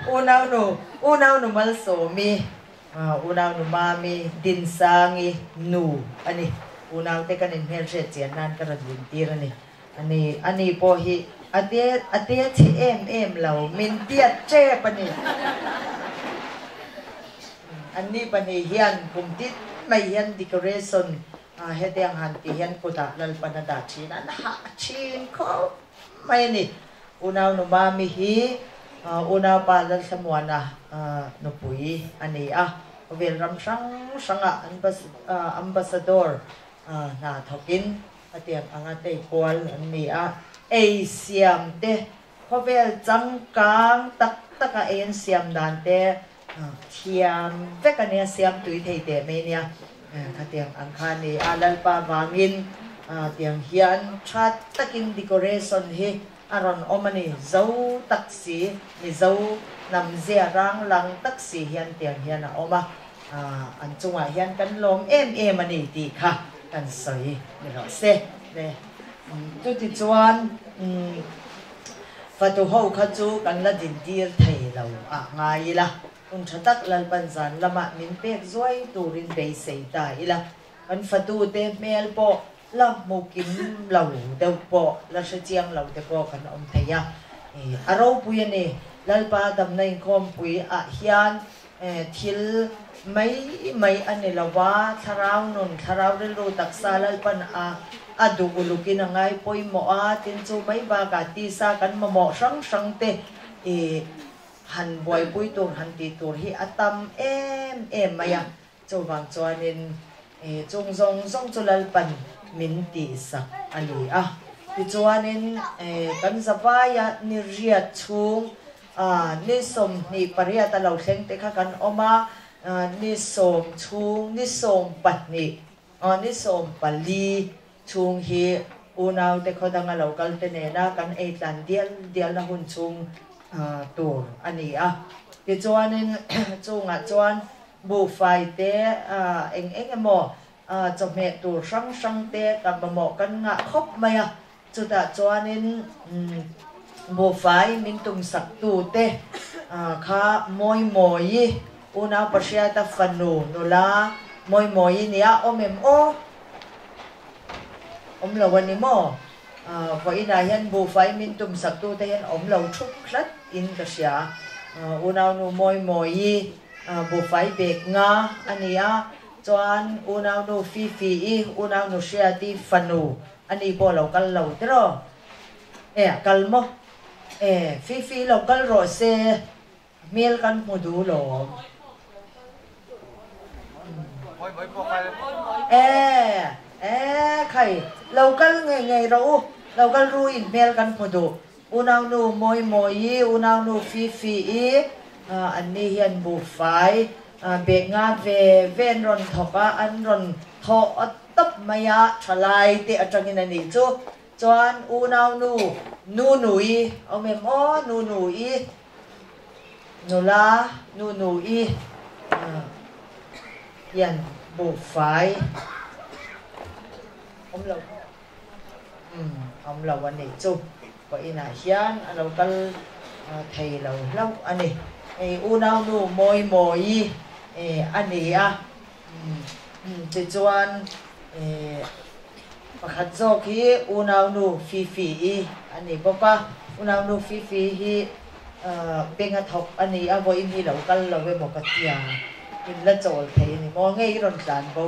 Unaunu Unaunu Malsawmi Unaunu Mami Dinsangi nu a ni. Unaute kan inhmelhriat chian nan ka rawn dintir a ni. Ani ani pawh hi a te a te chhe em em lo, min tiat tep a ni. Anni pahnih hian kum tin mai hian decoration hetiang han tih hian kutah Lalpan a dah thin, an hah thin khawp mai a ni. Unaunu Mami hi unaupa Lalthlamuana nupui a ni a, khawvel ram hrang hrangah ambassador hna thawkin hetiang anga tei kual an ni a, ei siam te khawvel changkang tak taka ei an siam dan te Thiam vek a nia, siam tui thei teh mai nia. Khatiang ang kha a ni a, Lalpa vangin tiang hian tha takin decoration hi a rawn awm a ni. Zo tak si, Mizo hnam zia rang lang tak si hian tiang hian a awm a, an chungah hian kan lawm em em a ni tih kha kan sawi ni rawh se. Chutichuan. Fatu ho kha chu kan la dintir thei lo ah ngai ila, hun tha tak Lalpan zan lamah min pek zuai turin beisei ta ila, kan fatu te hmel pawh la hmu kim lo deuh pawh la hre chiang lo te pawh kan awm thei a, a ropui a ni. Lalpa damna inkhawmpui ah hian thil mai mai a ni lo a, thlarau nun, thlarau rilru taksa Lalpan a a duh ulukin a ngai pawimawh a, tin chu mai bakah tisa kan mamawh hrang hrang te i han buaipui tur han tih tur hi a tam em em mai a, chuvang chuanin chung zawng zawng chu Lalpan min tihsak a ni a, tichuanin kan zavaia ni riat chhung Ni 28 a lo thleng te kha kan awm a, ni sawm chhung, ni 12, ni 14 chhung hi unaute khaw danga lo kal te nena kan ei tlan dial dialna hun chhung tur a ni a. Tichuanin chungah chuan buhfai te eng eng emaw chawhmeh tur hrang hrang te kan mamawh kan ngah khawp mai a. Chutah chuanin buhfai min tumsaktute kha Mawimawii, unau Pahriata fanu nula Mawimawii nia awm em aw? Awm lo a ni maw? Vawiinah hian buhfai min tumsaktute hian awm lo thup hlat in ka hria. Unaunu Mawimawii buhfai bek nga a ni a, chuan unaunu Fifi-i, unaunu Hriati fanu Ani pawh lo kal lo tiraw? E, a kal maw? E, Fifi lo kal rawh se, hmel kan hmu duh lawm. E, e, khai, lo kal ngei ngei rawh u, lo kal ru in hmel kan hmu duh. Unaunu Mawimawii, unaunu Fifi-i, anni hian buhfai bek nga ve ve an rawn thawk a, an rawn thawh tawp mai a, thalai te atangin a nih chu. Chuan unaunu Nunui, awm em aw Nunui? Nula nu nu i hian buhfai awm lo umm awm lo a nih chu pawh inah hian a lo kal thei lo hlauh a ni. Hei unau nu mawi mawi a ni a umm tichuan pakhat zawk hi unau nu Fifi i a ni bawk a, unau nu Fifi hi beng a thawk a ni a, vawiin hi lo kal lo emaw ka tia in la chawl thei a ni maw nge i rawn tlan bo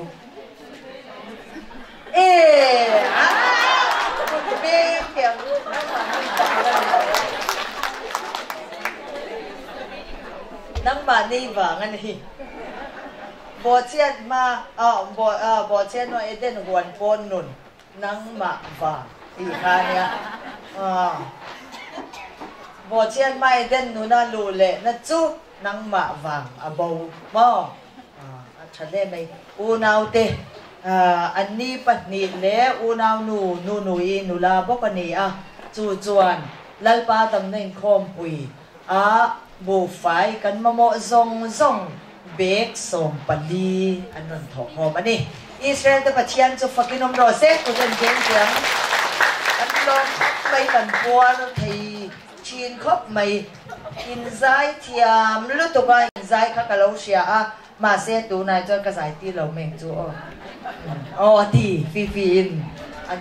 e beng tiang nangmahni vang a ni. Bawhchhiat hma ah bawhchhiat hnuah Eden huan pawn nun nangmah vang tih kha a nia. Bawhchhiat hma Eden nuna luh lehna chu nangmah vang a bo maw? A tha hle mai. Unaute anni pahnih leh unaunu Nunui nula bawk a ni a, chu chuan Lalpa damna inkhawmpui a buhfai kan mamawh zawng zawng bag 14 an rawn thawh khawm a ni. Israel te Pathian chu fakin awm rawh se, kut an deng chiang. Kan lawm khawp mai, kan puar thei thin khawp mai. Inzai thiam lutuk a, inzai kha ka lo hria a, mahse tunah chuan ka zai ti lo meng chu aw. Aw a ti fi fi in an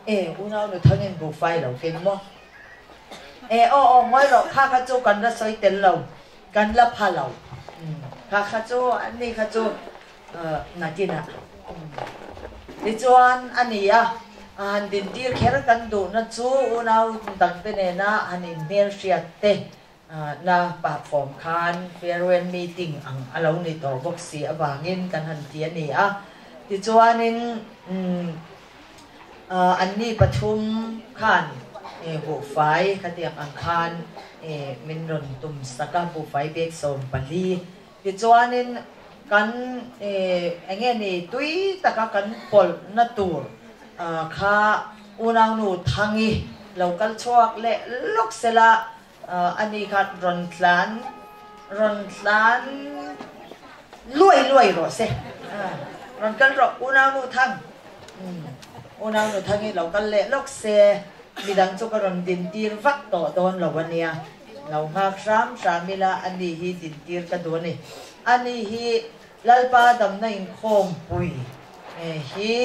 e unau nu thangin buhfai lo keng maw? E aw aw ngawi rawh kha kha chu kan la sawi tel lo kan la pha lo kha kha chu ani kha chu nakinah tichuan a ni a han dintir kher kan duhna chu unau dangte nena han inhmelhriat te na platform khan farewell meeting ang a lo ni tawh bawk si avangin kan han ti a ni a tichuanin Anni pathum khan buhfai khatiang ang khan min rawn tum sak a, buhfai bag 14. Tichuanin kan eng nge ni tui taka kan pawlhna tur kha unaunu Thangi lo kal chhuak leh lawk sela ani kha rawn tlan rawn tlan luai luai rawh se rawn kal rawh unaunu Thang unaunu Thang hi lo kal leh lawk se midang chu ka rawn din tir vak tawh dawn lo ania lo nghak hram hram ila ani hi din tir ka duh ani ani hi Lalpa damna inkhawmpui hi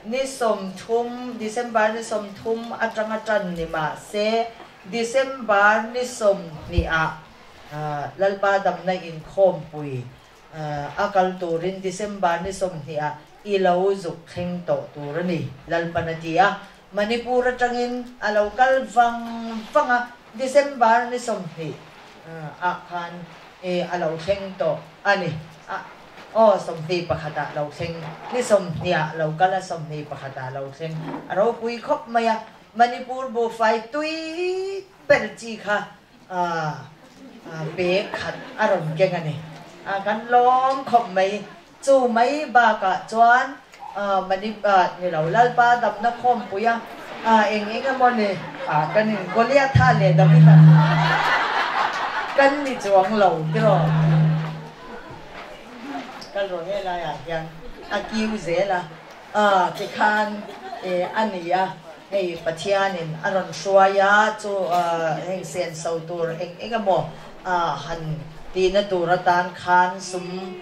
ni 30 December ni 30 atanga tan ni mahse December ni 20 ah Lalpa damna inkhawmpui a kal turin December ni 20 ah i lo zuk thleng tawh tur a ni, Lalpan a ti a. Manipur atangin a lo kal vang vang a, December ni 20 ah khan a lo thleng tawh a ni. Aw, 21 ah lo thleng, ni 20 ah lo kal a, 21 ah lo thleng. A ropui khawp mai a. Manipur buhfai tui ber chi kha bag khat a rawn keng a ni. Kan lawm khawp mai. Chu mai bakah chuan Manip ni lo Lalpa damna khawmpui a eng eng emaw ni kan in Goliatha leh Davida kan ni chuang lo tiraw? Kal rawh helaiah hian a kiu zel a. Tikhan a ni a, hei Pathianin a rawn hruai a, chu heng senso tur eng eng emaw han tihna tur atan khan sum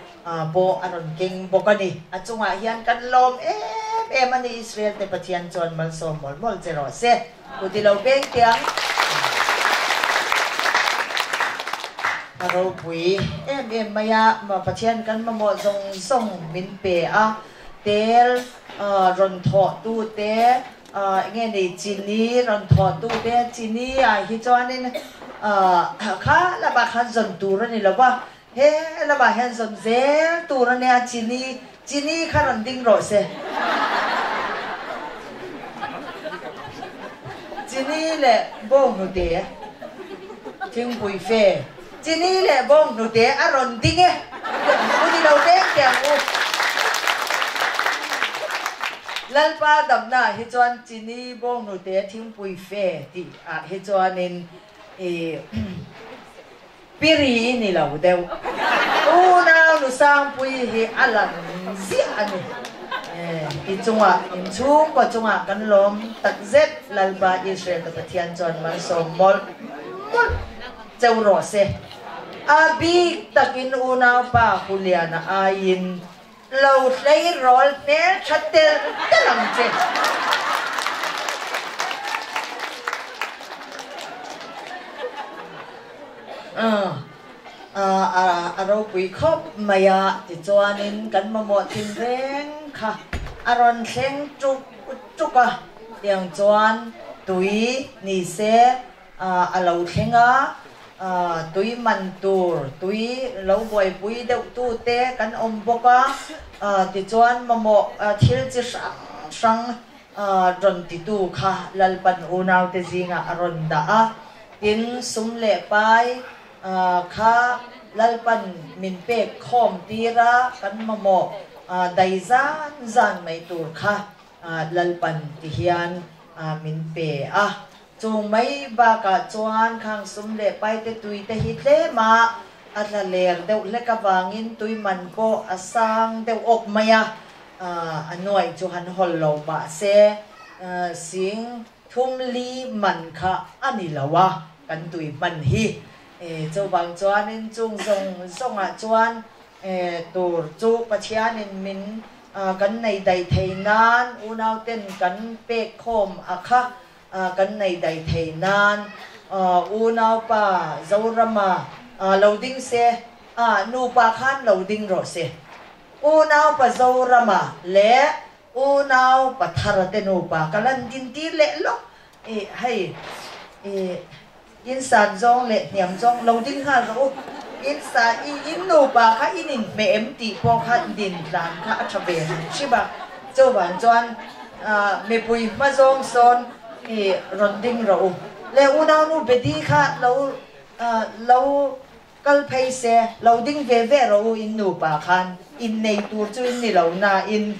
pawh a rawn keng bawk a ni. A chungah hian kan lawm em em a ni, Israel te Pathian chuan malsawm mawlh mawlh che rawh se. Ku ti lo peng tiang. A ropui em em mai a, Pathian kan mamawh zawng zawng min pe a. Tel rawn thawh tu te enge ni chini rawn thawh tu te chini ah hi chuanin kha lamah khan zawn tur a ni lo va he lamah hian zawn zel tur a nia chini chini kha rawn ding rawh se chini leh bawng hnute thingpui fe Chini leh bawng hnute a rawn ding e, u ni lo deng teh ang u. Lalpa damna ah hi chuan chini bawng hnute thingpui fe tih ah hi chuanin I Piri i ni lo deuh. Unau nu Sangpuii hi a lang ziah a ni. I chungah, in chhungkaw chungah kan lawm takzet Lalpa Israel te Pathian chuan malsawm mawlh mawlh cheu rawh se. A bik takin unaupa Huliana aiin lo hleirawl hmeltha telh telh ang che. A ropui khawp mai a, tichuanin kan mamawh tinreng kha a rawn thleng tuk tuk a, tiang chuan tui ni se a lo thleng a, tui man tur, tui lo buaipui deuh tute kan awm bawk a, tichuan mamawh thil chi hrang hrang rawn titu kha Lalpan unaute zingah a rawn dah a, tin sum leh pai kha Lalpan min pek khawm tir a, kan mamawh dai zan zan mai tur kha Lalpan ti hian min pe a. Chung mai bakah chuan khang sum leh paite tui te hi tlem a, a tla ler deuh hlek avangin tui man pawh a sang deuh awk mai a, a nuaih chu han hawl lo mah se sing thum li man kha a ni lo a kan tui hman hi. Chuvang chuanin chung zawng zawngah chuan tur chu Pathianin min kan nei daih thei nan unauten kan pek khawm a kha kan nei daih thei nan unaupa Zorama lo ding se nupa khan lo ding rawh se. Unaupa Zorama leh unaupa Thara te nupa ka lan din tir leh lawk hei In san zawng leh hniam zawng lo ding nghal rawh u. In sa i in nupa kha in inhmeh em tih pawh kha din tlan kha a tha ve han hrim a. Chuvang chuan mipui hma zawng sawn i rawn ding rawh u. Leh unaunu Bedi kha lo lo kal phei se, lo ding ve ve rawh u in nupa khan. Innei tur chu in ni lo na in,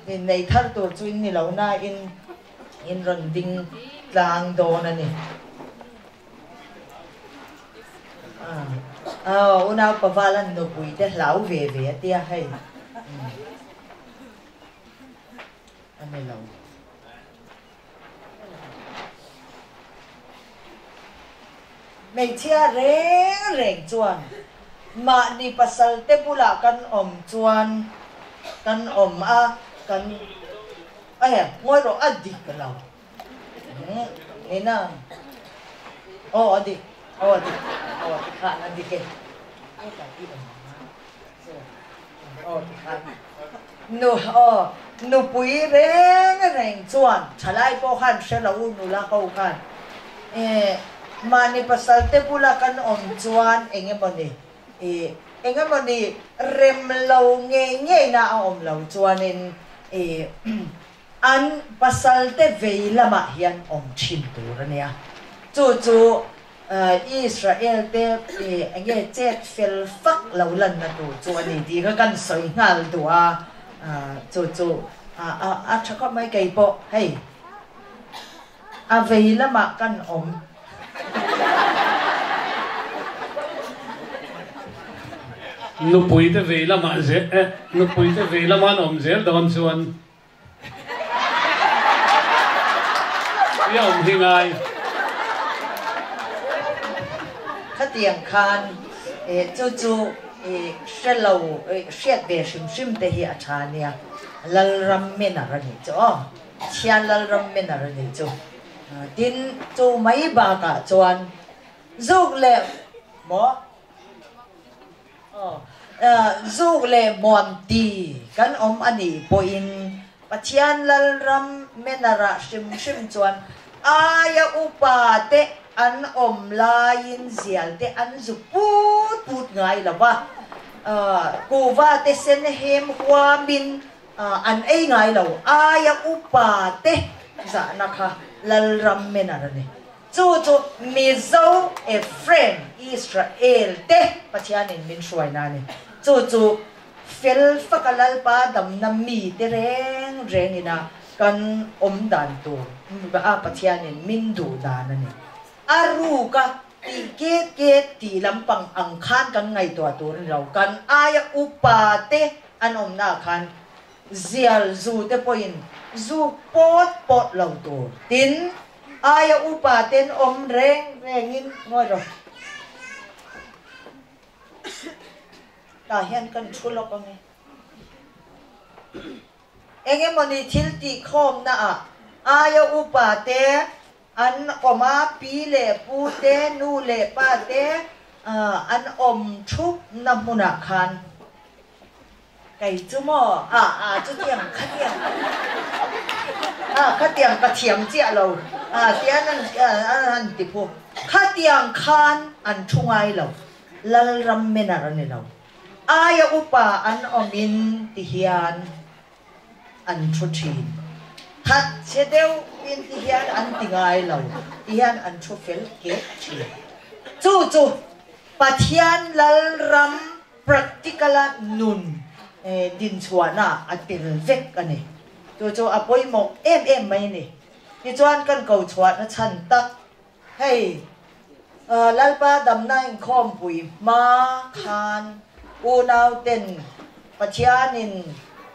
innei thar tur chu in ni lo na in. In rawn ding tlang dawn a ni. Aw, unau Pavalan nupui te hlau ve ve a tia hei. A ni lo. Hmeichhia reng reng chuan mahni pasal te bulah kan awm chuan kan awm a, kan Ahe, ngawi rawh, a dik lo. Nina, aw a dik, aw a dik, aw ti khan a dik e. Aw ti khan. Nu, aw, nupui reng reng chuan thalai pawh khan hre lo u nula ho khan. Eh, mahni pasal te bula kan awm chuan eng emawni I engemawni rem lo ngei ngei na a awm lo chuanin i an pasal te vei lamah hian awm thin tur a nia. Chu chu Israel te i enge chet fel fak lo lanna tur chu a ni tih kha kan sawi nghal duh a, chu chu a tha khawp mai kei pawh hei a vei lamah kan awm. Nupui te vei lamah zel eh nupui te vei lama an awm zel dawn chuan i awm hi ngai. Khatiang khan eh chu chu i hre lo eh hriat ve hrim hrim te hi a tha nia Lalram Manor a nih chu aw Thian Lalram Manor a nih chu. Tin, chu mai bakah chuan zuk leh maw zuk leh muam ti kan awm a nih pawhin Pathian Lalram Menarah hrim hrim chuan aia upa te an awm laiin zial te an zu put put ngai lo va, kuhva te sen hem huamin An ei ngai lo, aia upa te zahna kha Lalram Menar a ni. Chu chu Mizo, Ephraim, Israel te Pathianin min hruaina a ni. Chu chu fel faka Lalpa damna mi te reng rengina kan awm dan tur a Pathianin min duh dan a ni. A ruka tih ket ket tih lampang ang khan kan ngaihtuah tur a ni lo. Kan aia upa te an awmna ah khan zial zu te pawhin zu pawt pawt lo tur. Tin, aia upa ten awm reng rengin ngawi rawh. Tah hian kan thu lawk ang e. Engemawni thil tihkhawmna ah aia upa te an awm a, pi leh pu te, nu leh pa te an awm thup na hmunah khan kei chu maw a a chutiang khatiang a khatiang ka thiam chiah lo a tian an han ti phu khatiang khan an thu ngai lo Lalram manner a ni lo. Aia upa an awmin ti hian an thu thin. That chhe deuhin ti hian an ti ngai lo, ti hian an thu fel kek thin. Chu chu Pathian Lalram practical-a nun dinchhuahna a tel vek a ni. Chu chu a pawimawh em em mai a ni. Tichuan kan ko chhuahna chhan tak Hei, Lalpa damna inkhawmpui hma khan unauten Pathianin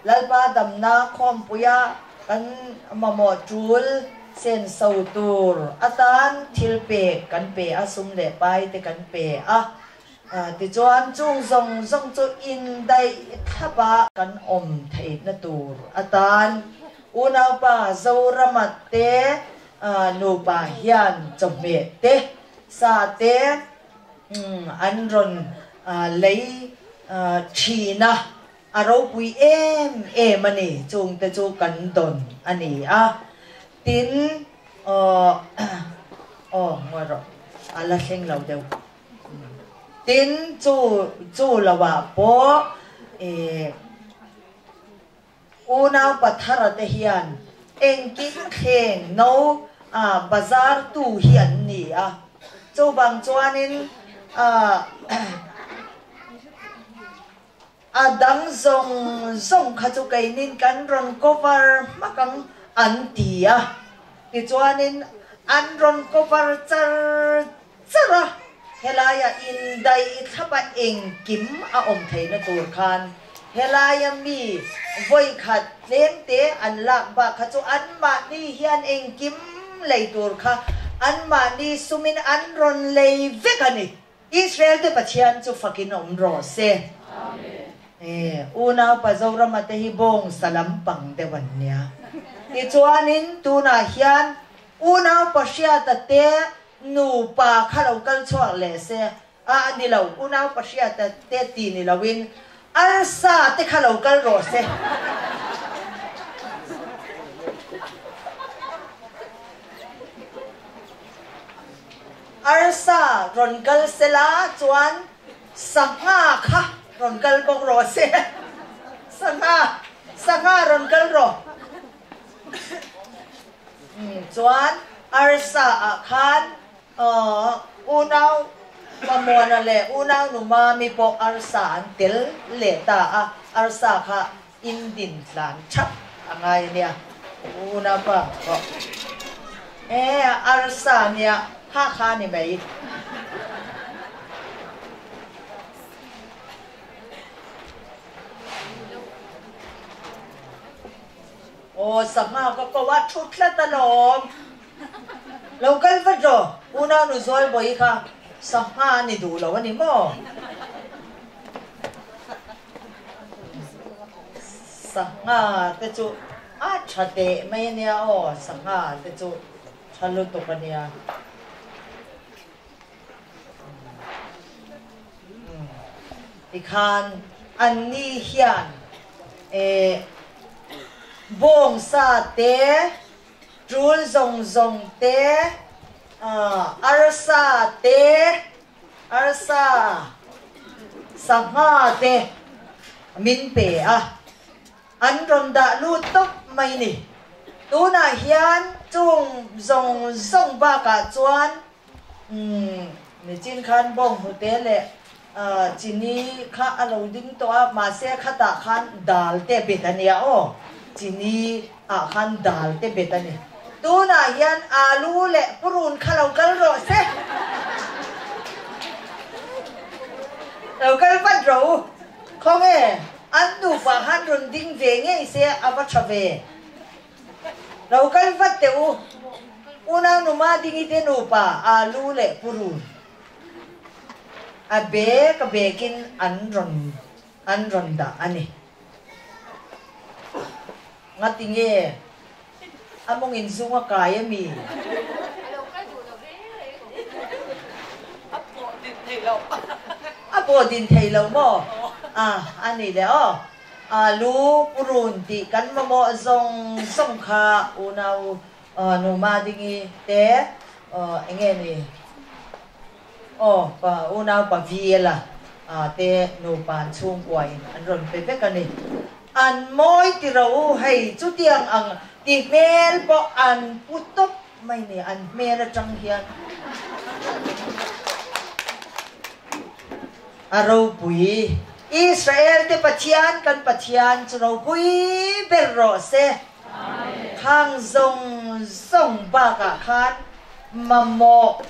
Lalpa damna khawmpuia kan mamawh tul senso tur atan thil pek kan pe a, sum leh pai te kan pe a. Tichuan chung zawng zawng chu indaih thlapa kan awm theihna tur atan unaupa Zorama te Nupa hian chawhmeh te, sa te an rawn lei thin a, a ropui em em a ni, chungte chu kan dawn a ni a. Tin, aw ngawi rawh, a la thleng lo deuh. Tin, chu chu loah pawh ih. Unau Pathara te hian engkim thleng no a bazar tu hi an ni a, chuvang chuanin a dang zawng zawng kha chu keinin kan rawn cover hmak ang an ti a, tichuanin an rawn cover char char a, helaia indaih thlapa engkim a awm theihna tur khan helaia mi vawi khat tlem te an lak bak kha chu anmahni hian engkim lei tur kha anmahni sumin an rawn lei vek a ni. Israel te Pathian chu fakin awm rawh se. E, unaupa Zorama te hi bawng sa lampang deuh an nia. Tichuanin tunah hian unaupa Hriata te Nupa kha lo kal chhuak leh se, a a ni lo, unau pahriata te ti ni loin arsa te kha lo kal rawh se. Arsa rawn kal se la chuan sangha kha rawn kal bawk rawh se. Sangha, sangha rawn kal rawh. Chuan arsa ah khan unau Pamuana leh unau nu Mami pawh arsa an tel leh ta a, arsa kha in din tlan thap a ngai a nia unau pa pawh e arsa nia kha kha ni mai. Aw sangha ka ko a thu tlat alawm. Lo kal vat rawh, unau nu Zualbawi kha sangha a ni duh lo a ni maw? Sangha te chu a tha teh mai a nia aw, sangha te chu tha lutuk a nia. Tikhan anni hian eh bawngsa te, tul zawng zawng te, arsa te, arsa sangha te min pe a. An rawn dah lut tawp mai ni. Tunah hian chung zawng zawng bakah chuan umm nichin khan bawng hnute leh chini kha a lo ding tawh a, mahse khatah khan dal te bet a nia aw, chini ah khan dal te bet a ni. Tunah hian alu leh purun kha lo kal rawh se. Lo kal vat rawh u. Khawnge an nupa khan rawn ding ve ngei se a va tha ve. Lo kal vat teh u. Unau numa dingi te nupa alu leh purun a bek a bekin an rawn an rawn dah a ni. Ngati nge a mawng in zung a kai a mi? A pawh din thei lo maw? A a ni le aw. Alu purun tih kan mamawh zawng zawng kha unau nu Madingi te enge ni? Aw pa unau pa Vela te nupa an chhungkua in an rawn pe vek a ni. An mawi ti ro u hei chutiang ang ti hmel pawh an pu tawp mai ni an hmel atang hian a ropui. Israel te Pathian kan Pathian chu ropui ber rawh se. Khang zawng zawng bakah khan mamawh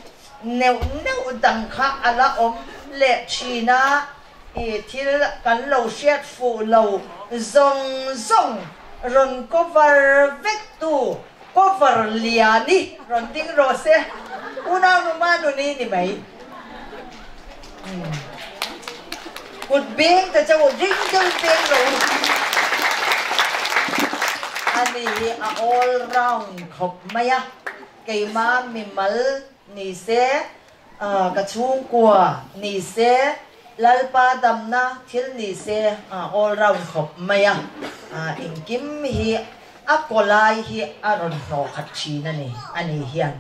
neuh neuh dang kha a la awm leh thin a, i thil kan lo hriat fuh lo zawng zawng rawn cover vek tu cover lian i rawn ding rawh se, unau nu ma nuni ni mai. Kut beng ta chauh ring deuh beng rawh u. Ani hi a all round khawp mai a, keima mimal ni se, ka chhungkua ni se, Lalpa damna thil ni se all round khawp mai a, engkim hi a kaw lai hi a rawn hnawh khat thin a ni, ani hian.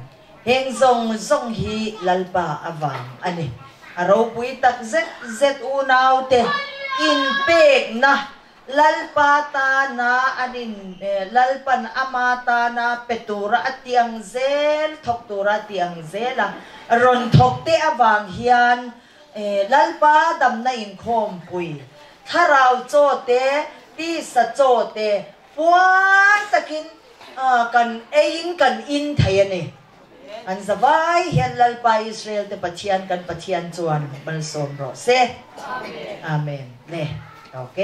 Heng zawng zawng hi Lalpa avang a ni. A ropui tak zet zet unaute inpekna Lalpa tana an in Lalpan ama tana pe tura a ti ang zel, thawk tura a ti ang zel a, rawn thawk te avang hian Lalpa damna inkhawmpui, thlarau chaw te, tisa chaw te, Puan takin kan eiin kan in thei a ni. An zavai hian Lalpa Israel te Pathian kan Pathian chuan malsawm rawh se. Amen. Le. Ok.